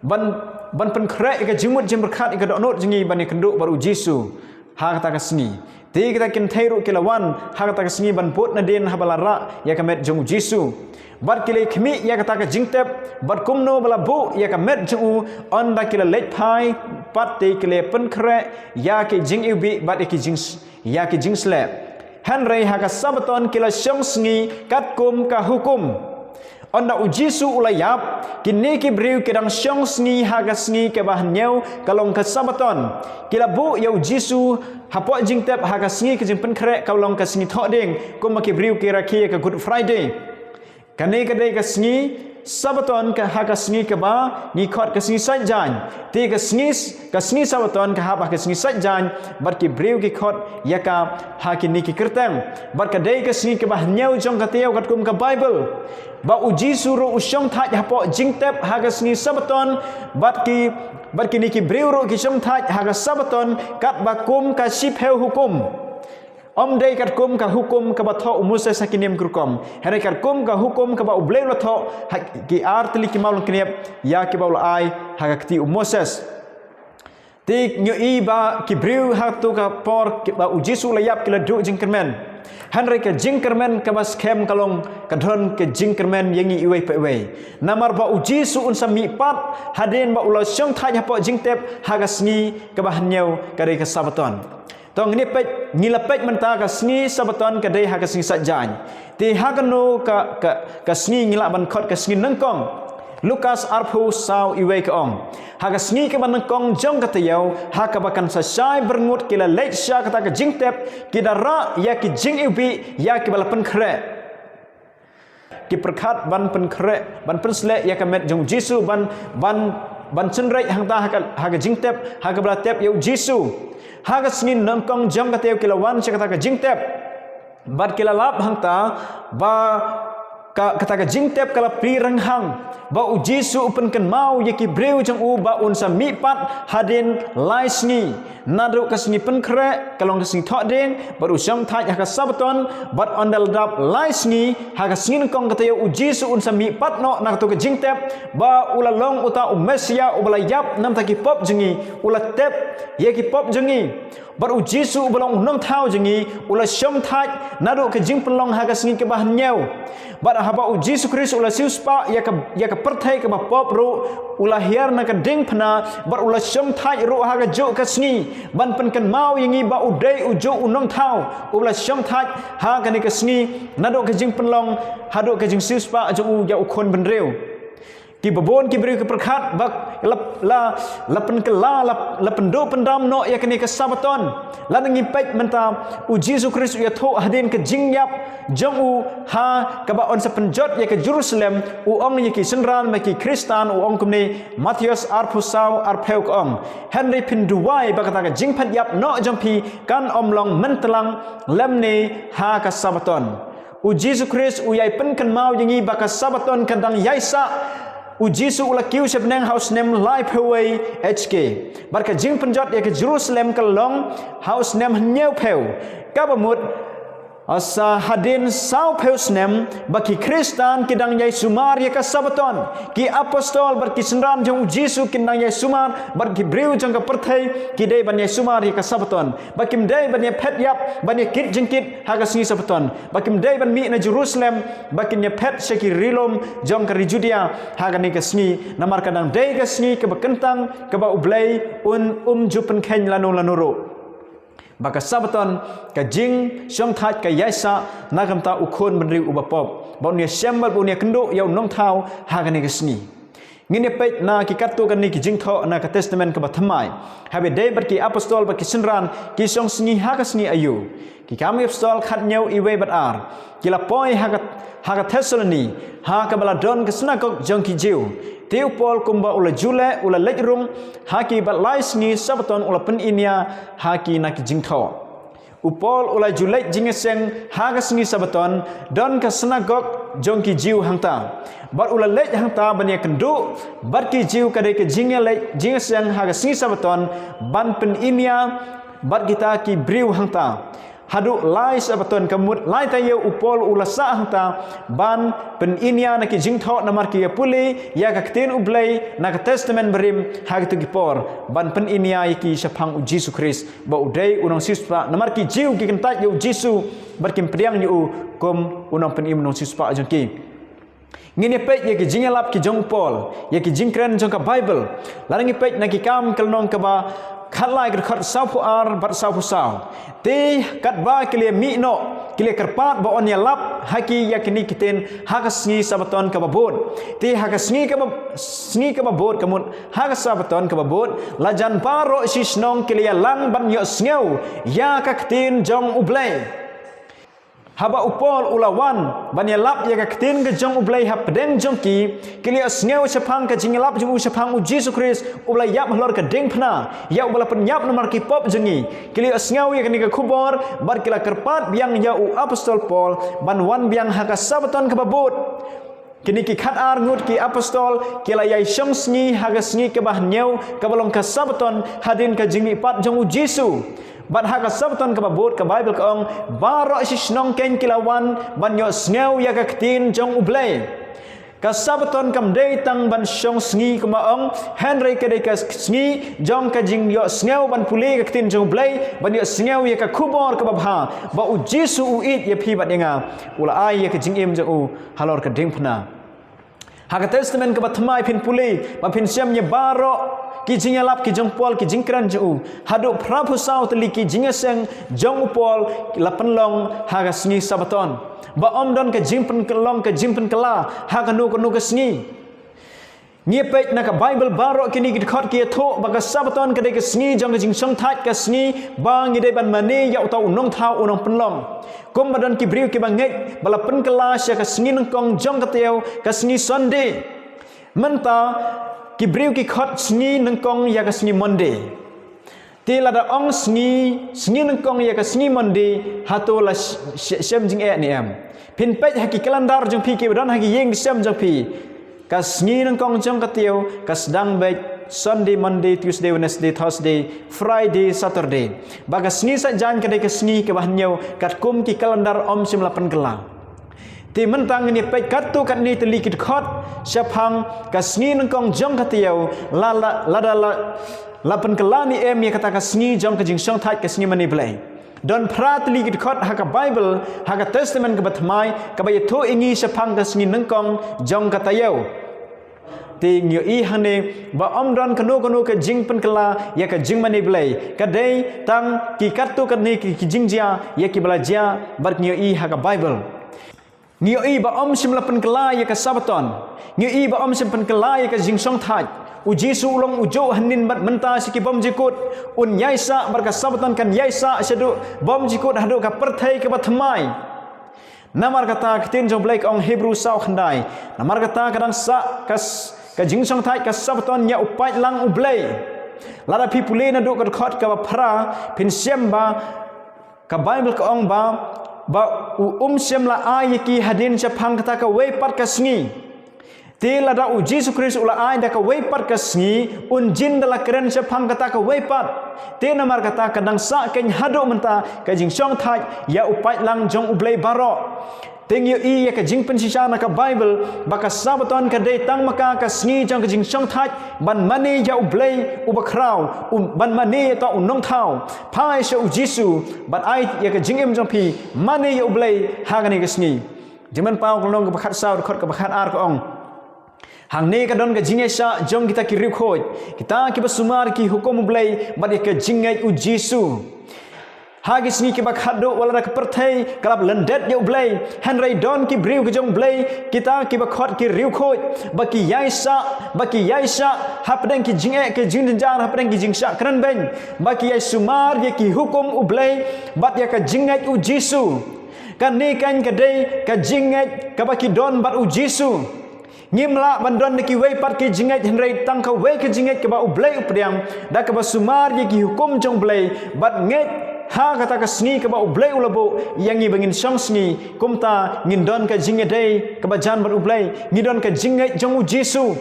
Ban, ban pynkhreh ïa ka jingmut jingpyrkhat, ïa ka dohnud jong ngi ban ïakynduh bad u Jisu ha kata ka sngi. Te kita ki kynthei ruh ki la wan ha kata ka sngi ban bud nadien haba la rah ïa ka met jong u Jisu. Bad ki la khmih ïa kata ka jingtep, bad kumno ba la buh ïa ka met jong u, ynda ki la leit phai pat te ki la pynkhreh ïa ki jingiwbih bad ïa ki jing ïa ki jingsleh. Hynrei ha ka Sabaton ki la shong sngi katkum ka hukum. Ynda u Jisu u la ïap, kine ki briew ki dang shong sngi ha ka sngi kaba hynñiew ka long ka Sabaton. Ki la buh ïa u Jisu hapoh jingtep ha ka sngi ka jingpynkhreh ka long ka sngi Thohdieng, kumba ki briew ki rakhe ïa ka Good Friday. Kane ka dei ka sngi Sabaton ka ha ka sngi kaba ngi khot ka sngi Saitjaiñ. Te ka sngi ka sngi Sabaton ka hap ha ka sngi Saitjaiñ, bad ki briew ki khot ïa ka ha kine ki kyrteng. Bad ka dei ka sngi kaba hynñiew jong ka taïew katkum ka Baibl. Ba u Jisu ruh u shong thait hapoh jingtep ha ka sngi Sabaton, bad ki bad kine ki briew ruh ki shong thait ha ka Sabaton katba kum ka shiphew hukum. Ym dei katkum ka hukum kaba thoh u Moses ha ki niam ki rukom, hynrei katkum ka hukum kaba U Blei u la thoh ha ki ar tylli ki mawlyngkniap ïa kiba u la ai ha ka kti u Moses. Te ngi ïohi ba ki briew ha kato ka por kiba u Jisu u la ïap ki la duh jingkyrmen. Hynrei ka jingkyrmen kaba skhem ka long ka don ka jingkyrmen ïa ngi iwei pa iwei. Namar ba u Jisu un sa mih pat hadien ba u la shong thait hapoh jingtep ha ka sngi kaba hynñiew ka dei ka Sabaton. To ngin ïa peit, ngi la peit mynta ka sngi Sabaton ka dei ha ka sngi Saitjaiñ. Te ha kano ka, ka, ka sngi ngi lah ban khot ka sngi nyngkong? Lukas arphew saw iwei ka ong, ha ka sngi kaba nyngkong jong ka taïew, ha kaba kan sa shai byrngut ki la leit sha kata ka jingtep, ki da rah ïa ki jingiwbih ïa kiba la pynkhreh. Ki pyrkhat ban pynkhreh, ban pynsleh ïa ka met jong u Jisu, ban, ban, ban synreit hangta ha ka, ha ka jingtep ha kaba la tep ïa u Jisu. Ha ka sngi nyngkong jong ka taïew ki la wan sha kata ka jingtep. Bad ki la lap hangta ba ka, kata ka jingtep ka la plie rynghang, ba u Jisu u pynkynmaw ïa ki briew jong u ba un sa mih pat hadien lai sngi. Naduh ka sngi pynkhreh ka long ka sngi Thohdieng, bad u shong thait ha ka Sabaton, bad ynda la dap lai sngi ha ka sngi nyngkong ka taïew u Jisu un sa mih pat noh na kato ka jingtep, ba u la long uta u Messiah uba la ïap namar ki pop jong ngi, u la tep ïa ki pop jong ngi. Bad u Jisu uba long u nongthaw jong ngi u la shong thait naduh ka jingpynlong ha ka sngi kaba hynñiew. Bad haba u Jisu Khrist u la siewspah ïa ka, ïa ka pyrthei kaba pop ruh, u la hiar na ka diengphna, bad u la shong thait ruh ha kajuh ka sngi ban pynkynmaw ïa ngi ba u dei ujuh u nongthaw uba la shong thait ha kane ka sngi, naduh ka jingpynlong haduh ka jingsiewspah jong u ïa u khun bynriew. Kiba bun ki briew ki pyrkhat ba la, la, la pynkylla, la, la pynduh pyndam noh ïa kane ka Sabaton. Lada ngi peit mynta, u Jisu Khrist u ïathuh hadien ka jingïap jong u ha kaba un sa pynjot ïa ka Jerusalem, u ong ïa ki synran bad ki Khristan, u ong kumne, Mathaios arphew saw arphew ka ong, hynrei phin duwai ba kata ka jingpynïap noh jong phi kan ym long myntlang lymne ha ka Sabaton. U Jisu Khrist u ïai pynkynmaw ïa ngi ba ka Sabaton ka dang ïai sah. U Jisu u la kiew sha bneng ha u snem laiphew wei H K. Bad ka jingpynjot ïa ka Jerusalem ka long ha u snem hynñiewphew. Kaba mut, sa hadien sawphew snem ba ki Khristan ki dang ïai sumar ïa ka Sabaton. Ki apostol bad ki synran jong u Jisu kin dang ïai sumar, bad ki briew jong ka pyrthei ki dei ban ïai sumar ïa ka Sabaton. Ba kim dei ban ïa phet ïap, ban ïa kit jingkit ha ka sngi Sabaton. Ba kim dei ban mih na Jerusalem ba kin ïa phet sha ki ri lum jong ka ri Judia ha kane ka sngi, namar ka dang dei ka sngi kaba kyntang kaba U Blei un, um ju pynkheiñ lano lano ruh. Ba ka Sabaton ka jingshong thait ka ïai sah na ka bynta u khun bynriew uba pop, ba un ïa shem bad ba un ïa kynduh ïa u nongthaw ha kane ka sngi. Ngin ïa peit na ki katto katne ki jingthoh na ka Testament kaba thymmai. Haba dei bad ki apostol bad ki synran, ki shong sngi ha ka sngi aïu? Ki Kam ki Apostol khathynñiew, iwei bad ar. Ki la poi ha ka, ha ka Thessaloni, ha kaba la don ka synagog jong ki Jiw. Te u Paul kumba u la ju leh, u la leit rung ha ki bad lai sngi Sabaton u la pynim ïa ha ki na ki jingthoh. U Paul u la ju leit jingïaseng ha ka sngi Sabaton, don ka synagog jong ki Jiw hangta. Bad u la leit hangta ban ïa kynduh bad ki Jiw, ka dei ka jingïaleit jingïaseng ha ka sngi Sabaton ban pynim ïa bad kita ki briew hangta. Haduh lai Sabaton, ka mut lai taïew u Paul u la sah hangta ban pyni ïa na ki jingthoh namar ki ïa pule ïa ka ktien U Blei na ka Testament Barim ha kito ki por ban pyni ïa ki shaphang U Jisu Khrist ba u dei u nongsiewspah, namar ki Jiw ki kyntait ïa U Jisu bad kim pdiang ïa u kum u nongpynim, u nongsiewspah jong ki. Ngin ïa peit ïa ki jingïalap ki jong u Paul, ïa ki jingkren jong ka Baibl. Lada ngi peit na Ki Kam ka lynnong kaba khatlai, ka dkhot sawphew ar bad sawphew saw. Te katba ki la mih noh, ki la kyrpad ba un ïalap ha ki ïa kine ki ktien ha ka sngi Sabaton kaba bud. Te ha ka sngi kaba, sngi kaba bud, ka mut ha ka Sabaton kaba bud, la jan baroh shi shnong ki la ïalang ban ïohsngew ïa ka ktien jong U Blei. Haba u Paul u la wan ban ïalap ïa ka ktien ka jong U Blei hapdeng jong ki, ki la ïohsngew shaphang ka jingïalap jong u shaphang U Jisu Khrist uba la ïap halor ka diengphna, ïa uba la pynïap namar ki pop jong ngi. Ki la ïohsngew ïa kane ka khubor bad ki la kyrpad biang ïa u apostol Paul ban wan biang ha ka Sabaton kaba bud. Kine ki khatar ngut ki apostol ki la ïai shong sngi ha ka sngi kaba hynñiew kaba long ka Sabaton hadien ka jingmihpat jong U Jisu. Bad ha ka Sabaton kaba bud, ka Baibl ka ong, baroh shi shnong keiñ ki la wan ban ïohsngew ïa ka ktien jong U Blei. Ka Sabaton kam dei tang ban shong sngi kumba ong, hynrei ka dei ka sngi jong ka jingïohsngew ban pule ka ktien jong U Blei, ban ïohsngew ïa ka khubor kaba bha ba U Jisu u ïeit ïa phi bad ïa nga, u la ai ïa ka jingim jong u halor ka diengphna. Ha ka Testament kaba Thymmai phin pule bad phin shem ïa baroh ki jingïalap ki jong u Paul, ki jingkren jong u, haduh phraphew saw tylli ki jingïaseng jong u Paul la pynlong ha ka sngi Sabaton. Ba ym don ka jingpynlong, ka jingpynkylla ha kano kano ka sngi. Ngi peit na ka Baibl, baroh kine ki dkhot ki ïathuh ba ka Sabaton ka dei ka sngi jong ka jingshongthait, ka sngi ba ngi dei ban mane ïa uta u nongthaw, u nongpynlong. Kumba don ki briew kiba ngeit ba la pynkylla sha ka sngi nyngkong jong ka taïew, ka sngi Sunday. Mynta ki briew ki khot sngi nyngkong ïa ka sngi Monday. Te lada ong sngi, sngi nyngkong ïa ka sngi Monday, hato la sh-, sh-, shem jingeh ne em? Phin peit ha ki calendar jong phi kiba don ha ki ïing ki sem jong phi. Ka sngi nyngkong jong ka taïew ka sdang beit Sunday, Monday, Tuesday, Wednesday, Thursday, Friday, Saturday. Ba ka sngi Saitjaiñ ka dei ka sngi kaba hynñiew katkum ki calendar, ym shym la pynkylla. Te mynta ngin ïa peit katto katne tylli ki dkhot shaphang ka sngi nyngkong jong ka taïew, la, la, lada la, la pynkylla ne em ïa kata ka sngi jong ka jingshongthait, ka sngi mane Blei. Don phra tylli ki dkhot ha ka Baibl, ha ka Testament kaba Thymmai, kaba ïathuh ïa ngi shaphang ka sngi nyngkong jong ka taïew. Te ngi ïohi hangne ba ym don kano kano ka jingpynkylla ïa ka jingmane Blei. Ka dei tang ki katto katne ki, ki jingjia ïa kiba la jia bad ngi ïohi ha ka Baibl. Ngi ïohi ba ym shym la pynkylla ïa ka Sabaton. Ngi ïohi ba ym shym pynkylla ïa ka jingshongthait. U Jisu u long u juh hynnin bad mynta sha ki bymjukut. Un ïaisah bad ka Sabaton kan ïaisah shaduh bymjukut haduh ka pyrthei kaba thymmai. Namar kata ka ktien jong Blei ka ong, Hebru saw khyndai. Namar kata ka dang sah ka s-, ka jingshongthait ka Sabaton ïa u paidlang U Blei. Lada phi pule naduh ka dkhot kaba phra phin shem ba ka Baibl ka ong ba, ba u, um shym la ai ïa ki hadien shaphang kata kawei pat ka sngi. Te lada U Jisu Khrist u la ai da kawei pat ka sngi, un jin da la kren shaphang kata kawei pat. Te namar kata ka dang sah keiñ haduh mynta ka jingshongthait ïa u paidlang jong U Blei baroh. Te ngi ïohi ïa ka jingpynshisha na ka Baibl ba ka Sabaton ka dei tang ma ka ka sngi jong ka jingshongthait ban mane ïa U Blei uba khraw, u, ban mane ïa uta u nongthaw. Phai sha U Jisu bad ai ïa ka jingim jong phi, mane ïa U Blei ha kane ka sngi. Jingmynpaw ka lynnong kaba khatsaw, dkhot kaba khatar ka ong, hangne ka don ka jingïaishah jong kita ki riewkhuid, kita kiba sumar ki hukum U Blei bad ïa ka jingngeit U Jisu. Ha ki sngi kiba khatduh wat la da ka pyrthei ka la lyndet ïa U Blei, hynrei don ki briew ki jong U Blei, kita kiba khot ki riewkhuid, ba ki ïaishah, ba ki ïaishah hapdeng ki jingeh ki jingjynjar, hapdeng ki jingshah kren beiñ, ba ki ïaisumar ïa ki hukum U Blei bad ïa ka jingngeit U Jisu. Kane keiñ ka dei ka jingngeit kaba ki don bad U Jisu. Ngim lah ban don da kiwei pat ki jingngeit, hynrei tang kawei ka jingngeit kaba U Blei u pdiang, da kaba sumar ïa ki hukum jong U Blei bad ngeit ha kata ka sngi kaba U Blei u la buh ïa ngi ba ngin shong sngi. Kumta ngin don ka jingïadei kaba jan bad U Blei, ngi don ka jingngeit jong U Jisu.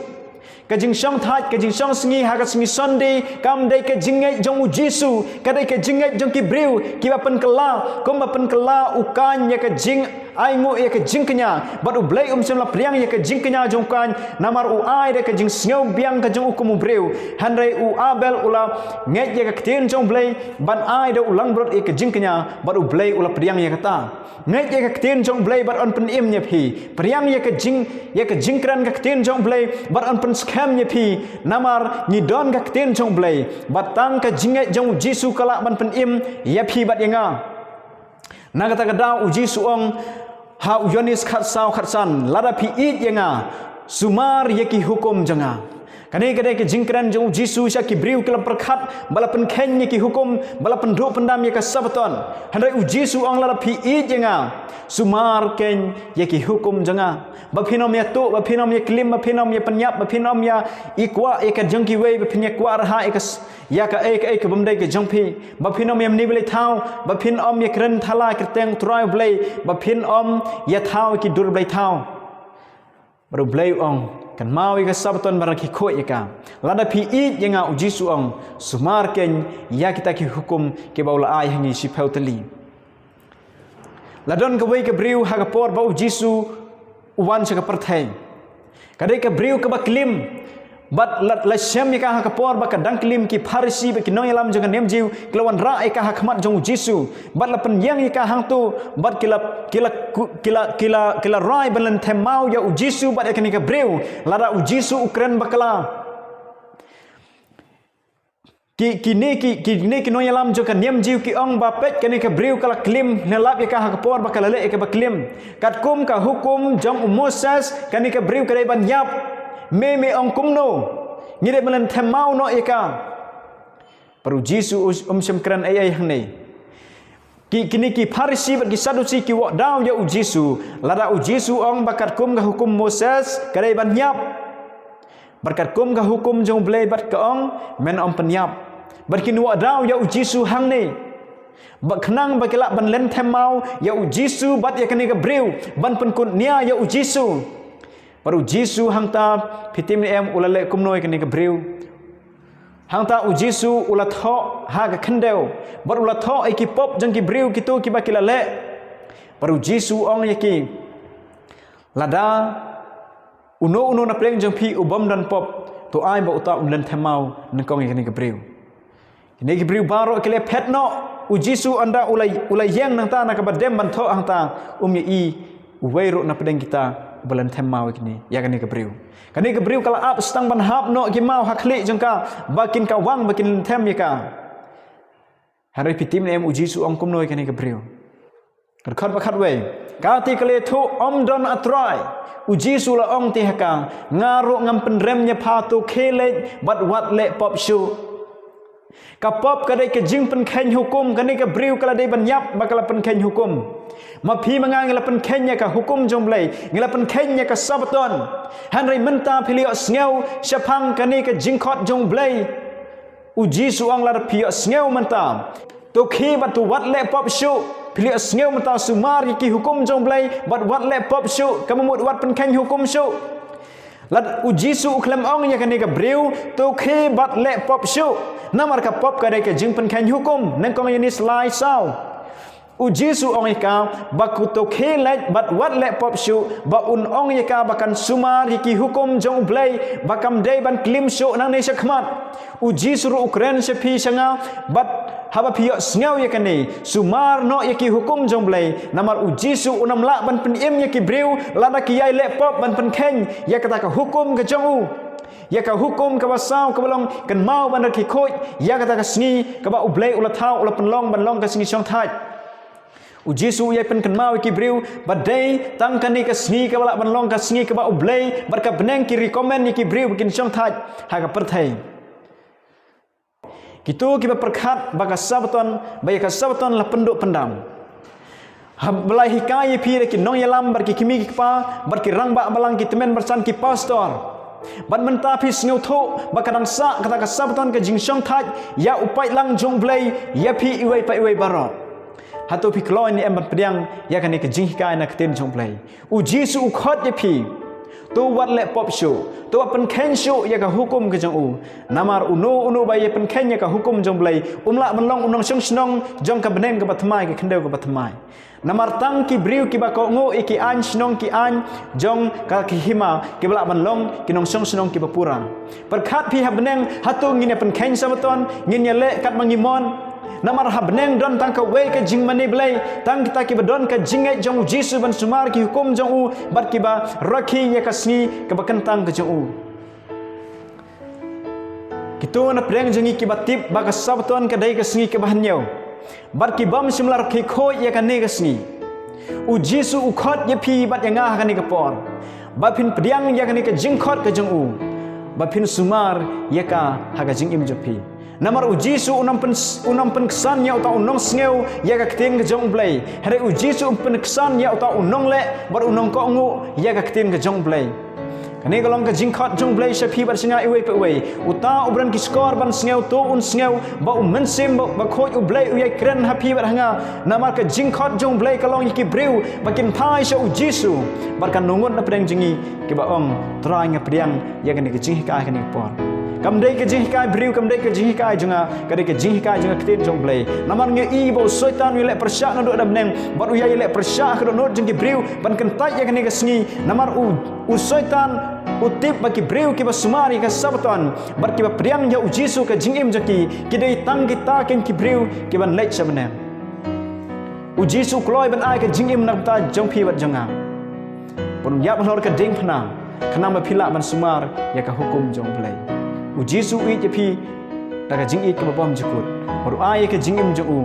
Ka jingshongthait, ka jingshong sngi ha ka sngi Sunday, kam dei ka jingngeit jong u Jisu, ka dei ka jingngeit jong ki briew kiba pynkylla, kumba pynkylla u Kain ïa ka jingainguh ïa ka jingkñia, bad U Blei um shym la pdiang ïa ka jingkñia jong u Kain, namar u ai da ka jingsngew biang ka jong u kum u briew. Hynrei u Abel u la ngeit ïa ka ktien jong U Blei, ban ai da u langbrot ïa ka jingkñia, bad U Blei u la pdiang ïa kata. Ngeit ïa ka ktien jong U Blei bad yn pynim ïa phi. Pdiang ïa ka jing, ïa ka jingkren ka ktien jong U Blei bad yn pynskhem ïa phi. Namar ngi don ka ktien jong U Blei. Bad tang ka jingngeit jong u Jisu ka lah ban pynim ïa phi bad ïa nga. Na kata ka daw u Jisu ong ha u Ïoannis khatsaw khatsan, lada phi ïeit ïa nga, sumar ïa ki hukum jong nga. Kane ka dei ka jingkren jong u Jisu sha ki briew ki la pyrkhat ba la pynkheiñ ïa ki hukum, ba la pynduh pyndam ïa ka Sabaton. Hynrei u Jisu ong lada phi ïeit ïa nga, sumar keiñ ïa ki hukum jong nga. Ba phin ym ïa tuh, ba phin ym ïa klim, ba phin ym ïa pynïap, ba phin ym ïa kwah ïa ka jong kiwei, ba phin ïa kwah rhah ïa ka s-, ïa kaei kaei ka bym dei ka jong phi. Ba phin ym ïa mane blei thaw, ba phin ym ïa kren thala kyrteng u Trai U Blei, ba phin ym ïa thaw ïa ki dur blei thaw. Bad u Blei u ong, kynmaw ïa ka Sabaton bad rakhe khuid ïa ka. Lada phi ïeit ïa nga, u Jisu u ong, sumar keiñ ïa kita ki hukum kiba u la ai ha ngi shiphew tylli. La don kawei ka briew ha ka por ba u Jisu u wan sha ka pyrthei. Ka dei ka briew kaba klim. Bad la, la shem ïa ka ha ka por ba ka dang klim, ki Pharisi bad ki nongïalam jong ka niam Jiw ki la wanrah ïa ka ha khmat jong u Jisu. Bad la pynïeng ïa ka hangto, bad ki la, ki la, ki la, ki la, ki la rai ban lynthem maw ïa u Jisu bad ïa kane ka briew. Lada u Jisu u kren bakla. Ki, kine ki, kine ki nongïalam jong ka niam Jiw ki ong ba peit kane ka briew ka la klim, ngi lap ïa ka ha ka por ba ka la leh ïa kaba klim. Katkum ka hukum jong u Moses, kane ka briew ka dei ban ïap. Me, me ong kumno? Ngi dei ban lynthem maw noh ïa ka. Bad u Jisu u, um shym kren ei ei hangne. Ki, kine ki Pharisi bad ki Sadusi ki wad daw ïa u Jisu. Lada u Jisu u ong ba katkum ka hukum Moses, ka dei ban ïap. Bad katkum ka hukum jong u Blei bad ka ong, men ym pynïap. Bad kin wad daw ïa u Jisu hangne. Ba khnang ba ki lah ban lynthem maw ïa u Jisu bad ïa kane ka briew, ban pynkut nia ïa u Jisu. Bad u Jisu hangta, phi tip ne em u la leh kumno ïa kane ka briew. Hangta u Jisu u la thoh ha ka khyndew. Bad u la thoh ïa ki pop jong ki briew kito kiba ki la leh. Bad u Jisu u ong ïa ki. Lada uno uno na pdeng jong phi u bym don pop, to ai ba uta un lynthem maw nyngkong ïa kane ka briew. Kine ki briew baroh ki la phet noh, u Jisu ynda u la, u la ïeng nangta na kaba dem ban thoh hangta, um ïohi uwei ruh na pdeng kita uba lynthem maw ïa kine, ïa kane ka briew. Kane ka briew ka la ap sdang ban hap noh ki maw ha khlieh jong ka, ba kin kawang ba kin lynthem ïa ka. Hynrei phi tip ne em u Jisu u ong kumno ïa kane ka briew. Dkhot ba khatwei. Ka te ka la ïathuh, ym don, A Trai. U Jisu u la ong te ha ka, nga ruh ngam pynrem ïa pha, to khie leit bad wat leh pop shuh. Ka pop ka dei ka jingpynkheiñ hukum, kane ka briew ka la dei ban ïap ba ka la pynkheiñ hukum. Ma phi ma nga ngi la pynkheiñ ïa ka hukum jong u Blei, ngi la pynkheiñ ïa ka Sabaton. Hynrei mynta phi la ïohsngew shaphang kane ka jingkhot jong u Blei. U Jisu u ong lada phi ïohsngew mynta, to khie bad to wat leh pop shuh. Phi la ïohsngew mynta, sumar ïa ki hukum jong u Blei bad wat leh pop shuh, kaba mut wat pynkheiñ hukum shuh. Lada u Jisu u khlem ong ïa kane ka briew, to khie bad leh pop shuh. Namar ka pop ka dei ka jingpynkheiñ hukum, nyngkong Ïoannis lai saw. U Jisu u ong ïa ka, ba to khie leit bad wat leh pop shuh, ba un ong ïa ka ba kan sumar ïa ki hukum jong u Blei, ba kam dei ban klim shuh nangne shakhmat. U Jisu ruh u kren sha phi sha nga, bad haba phi ïohsngew ïa kane, sumar noh ïa ki hukum jong u Blei, namar u Jisu un ym lah ban pynim ïa ki briew, lada ki ïai leh pop ban pynkheiñ ïa kata ka hukum ka jong u. Ïa ka hukum kaba saw kaba long, kynmaw ban rakhe khuid ïa kata ka sngi, kaba u Blei u la thaw, u la pynlong ban long ka sngi shongthait. U Jisu u ïai pynkynmaw ïa ki briew, ba dei tang kane ka sngi kaba lah ban long ka sngi kaba u Blei bad ka bneng ki recommend ïa ki briew ba kin shongthait ha ka pyrthei. Kito kiba pyrkhat ba ka Sabaton, ba ïa ka Sabaton la pynduh pyndam. Haba la hikai ïa phi da ki nongïalam bad ki kmie ki kpa, bad ki rangbah balang, ki tymmen basan, ki pastor. Bad mynta phi sngewthuh ba ka dang sah kata ka Sabaton ka jingshongthait ïa u paidlang jong u Blei ïa phi iwei pa iwei baroh. Hato phi kloi ne em ban pdiang ïa kane ka jinghikai na ka ktien jong u Blei? U Jisu u khot ïa phi. To wat leh pop shuh, to wat pynkheiñ shuh ïa ka hukum ka jong u. Namar uno uno ba ïa pynkheiñ ïa ka hukum jong U Blei, um lah ban long u nongshong shnong jong ka bneng kaba thymmai, ka khyndew kaba thymmai. Namar tang ki briew kiba kohnguh ïa ki aiñ shnong, ki aiñ jong ka, ki hima, kiba lah ban long ki nongshong shnong kiba pura. Pyrkhat phi ha bneng, hato ngin ïa pynkheiñ Sabaton, ngin ïa leh katba ngi mon? Namar ha bneng don tang kawei ka jingmane Blei, tang kita kiba don ka jingngeit jong U Jisu ban sumar ki hukum jong u, bad kiba rakhe ïa ka sngi kaba kyntang ka jong u. Kito na pdeng jong ngi kiba tip ba ka Sabaton ka dei ka sngi kaba hynñiew, bad ki bym shym la rakhe khuid ïa kane ka sngi. U Jisu u khot ïa phi bad ïa nga ha kane ka por, ba phin pdiang ïa kane ka jingkhot ka jong u, ba phin sumar ïa ka ha ka jingim jong phi. Namar U Jisu um pyn, um pynksan ïa uta u nongsngew ïa ka ktien ka jong U Blei, hynrei U Jisu um pynksan ïa uta u nongleh bad u nongkohnguh ïa ka ktien ka jong U Blei. Kane ka long ka jingkhot jong U Blei sha phi bad sha nga iwei pa iwei. Uta uba don ki shkor ban sngew, to un sngew ba U Mynsiem Bakhuid U Blei u ïai kren ha phi bad ha nga. Namar ka jingkhot jong U Blei ka long ïa ki briew ba kin phai sha U Jisu. Bad kan ngut na pdeng jong ngi kiba ong, Trai, nga pdiang ïa kane ka jinghikai ha kane ka por. Kam dei ka jinghikai briew, kam dei ka jinghikai jong nga, ka dei ka jinghikai jong ka ktien jong U Blei. Namar ngi i ba u Soitan u ïaleh pyrshah naduh da bneng, bad u ïai ïaleh pyrshah ha ka dohnud jong ki briew ban kyntait ïa kane ka sngi. Namar u, u Soitan u tip ba ki briew kiba sumar ïa ka Sabaton bad kiba pdiang ïa U Jisu ka jingim jong ki, ki dei tang kita kein ki briew kiban leit sha bneng. U Jisu u kloi ban ai ka jingim na ka bynta jong phi bad jong nga. Bad un ïap halor ka diengphna khnang ba phi lah ban sumar ïa ka hukum jong U Blei. U Jisu u ïeit ïa phi da ka jingïeit kaba bymjukut, bad u ai ïa ka jingim jong u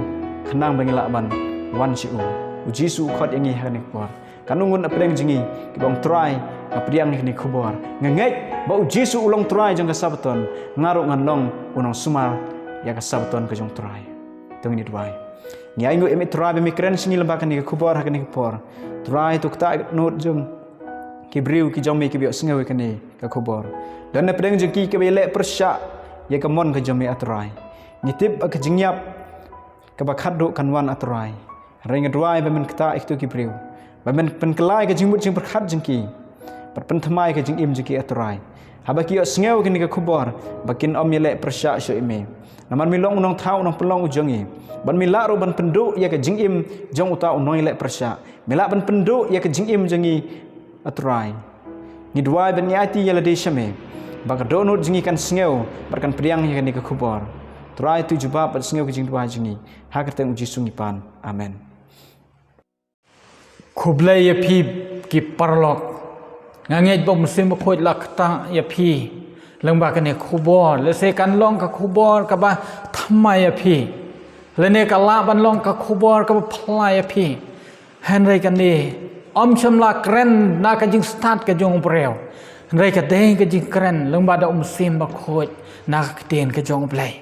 khnang ba ngi lah ban wan sha u. U Jisu u khot ïa ngi ha kane ka por. Kan ngut na pdeng jong ngi kiba ong, Trai, nga pdiang ïa kane ka khubor. Nga ngeit ba U Jisu u long Trai jong ka Sabaton. Nga ruh ngan long u nongsumar ïa ka Sabaton ka jong U Trai. To ngin ïa duwai. Ngi ainguh ïa me Trai ba me kren sha ngi lyngba kane ka khubor ha kane ka por. Trai, to ktah ïa ka dohnud jong ki briew ki jong me kiba ïohsngew ïa kane ka khubor. Don na pdeng jong ki kiba ïaleh pyrshah ïa ka mon ka jong me, A Trai. Ngi tip ba ka jingïap kaba khatduh kan wan, A Trai. Hynrei nga duwai ba men ktah ïa kito ki briew, ba men pynkylla ïa ka jingmut jingpyrkhat jong ki, bad pynthymmai ïa ka jingim jong ki, A Trai. Haba ki ïohsngew ïa kane ka khubor, ba kin ym ïaleh pyrshah shuh ïa me. Namar me long u nongthaw, u nongpynlong u jong ngi. Bad me lah ruh ban pynduh ïa ka jingim jong uta u nongïaleh pyrshah. Me lah ban pynduh ïa ka jingim jong ngi, A Trai. Ngi duwai bad ngi aiti ïa lade sha me, ba ka dohnud jong ngi kan sngew bad kan pdiang ïa kane ka khubor. Trai, to jubab bad sngew ka jingduwai jong ngi. Ha ka kyrteng U Jisu ngi pan. Amen. Khublei ïa phi ki paralok. Nga ngeit ba U Mynsiem Bakhuid la ktah ïa phi lyngba kane ka khubor. Lehse kan long ka khubor kaba thymmai ïa phi, lane ka lah ban long ka khubor kaba phylla ïa phi. Hynrei kane ym shym la kren na ka jingstad ka jong u briew, hynrei ka dei ka jingkren lyngba da U Mynsiem Bakhuid na ka ktien ka jong U Blei.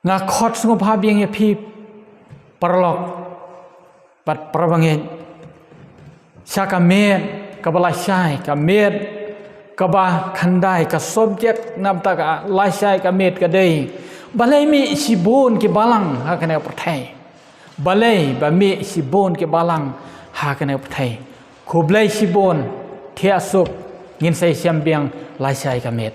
Nga khot sngewbha biang ïa phi paralok bad parabangeit sha ka miet kaba lashai, ka miet kaba khyndai. Ka subject na bynta ka lashai ka miet ka dei, balei mih shibun ki balang ha kane ka pyrthei? Balei ba mih shibun ki balang ha kane ka pyrthei? Khublei shibun, thiah suk, ngin sa ïashem biang lashai ka miet.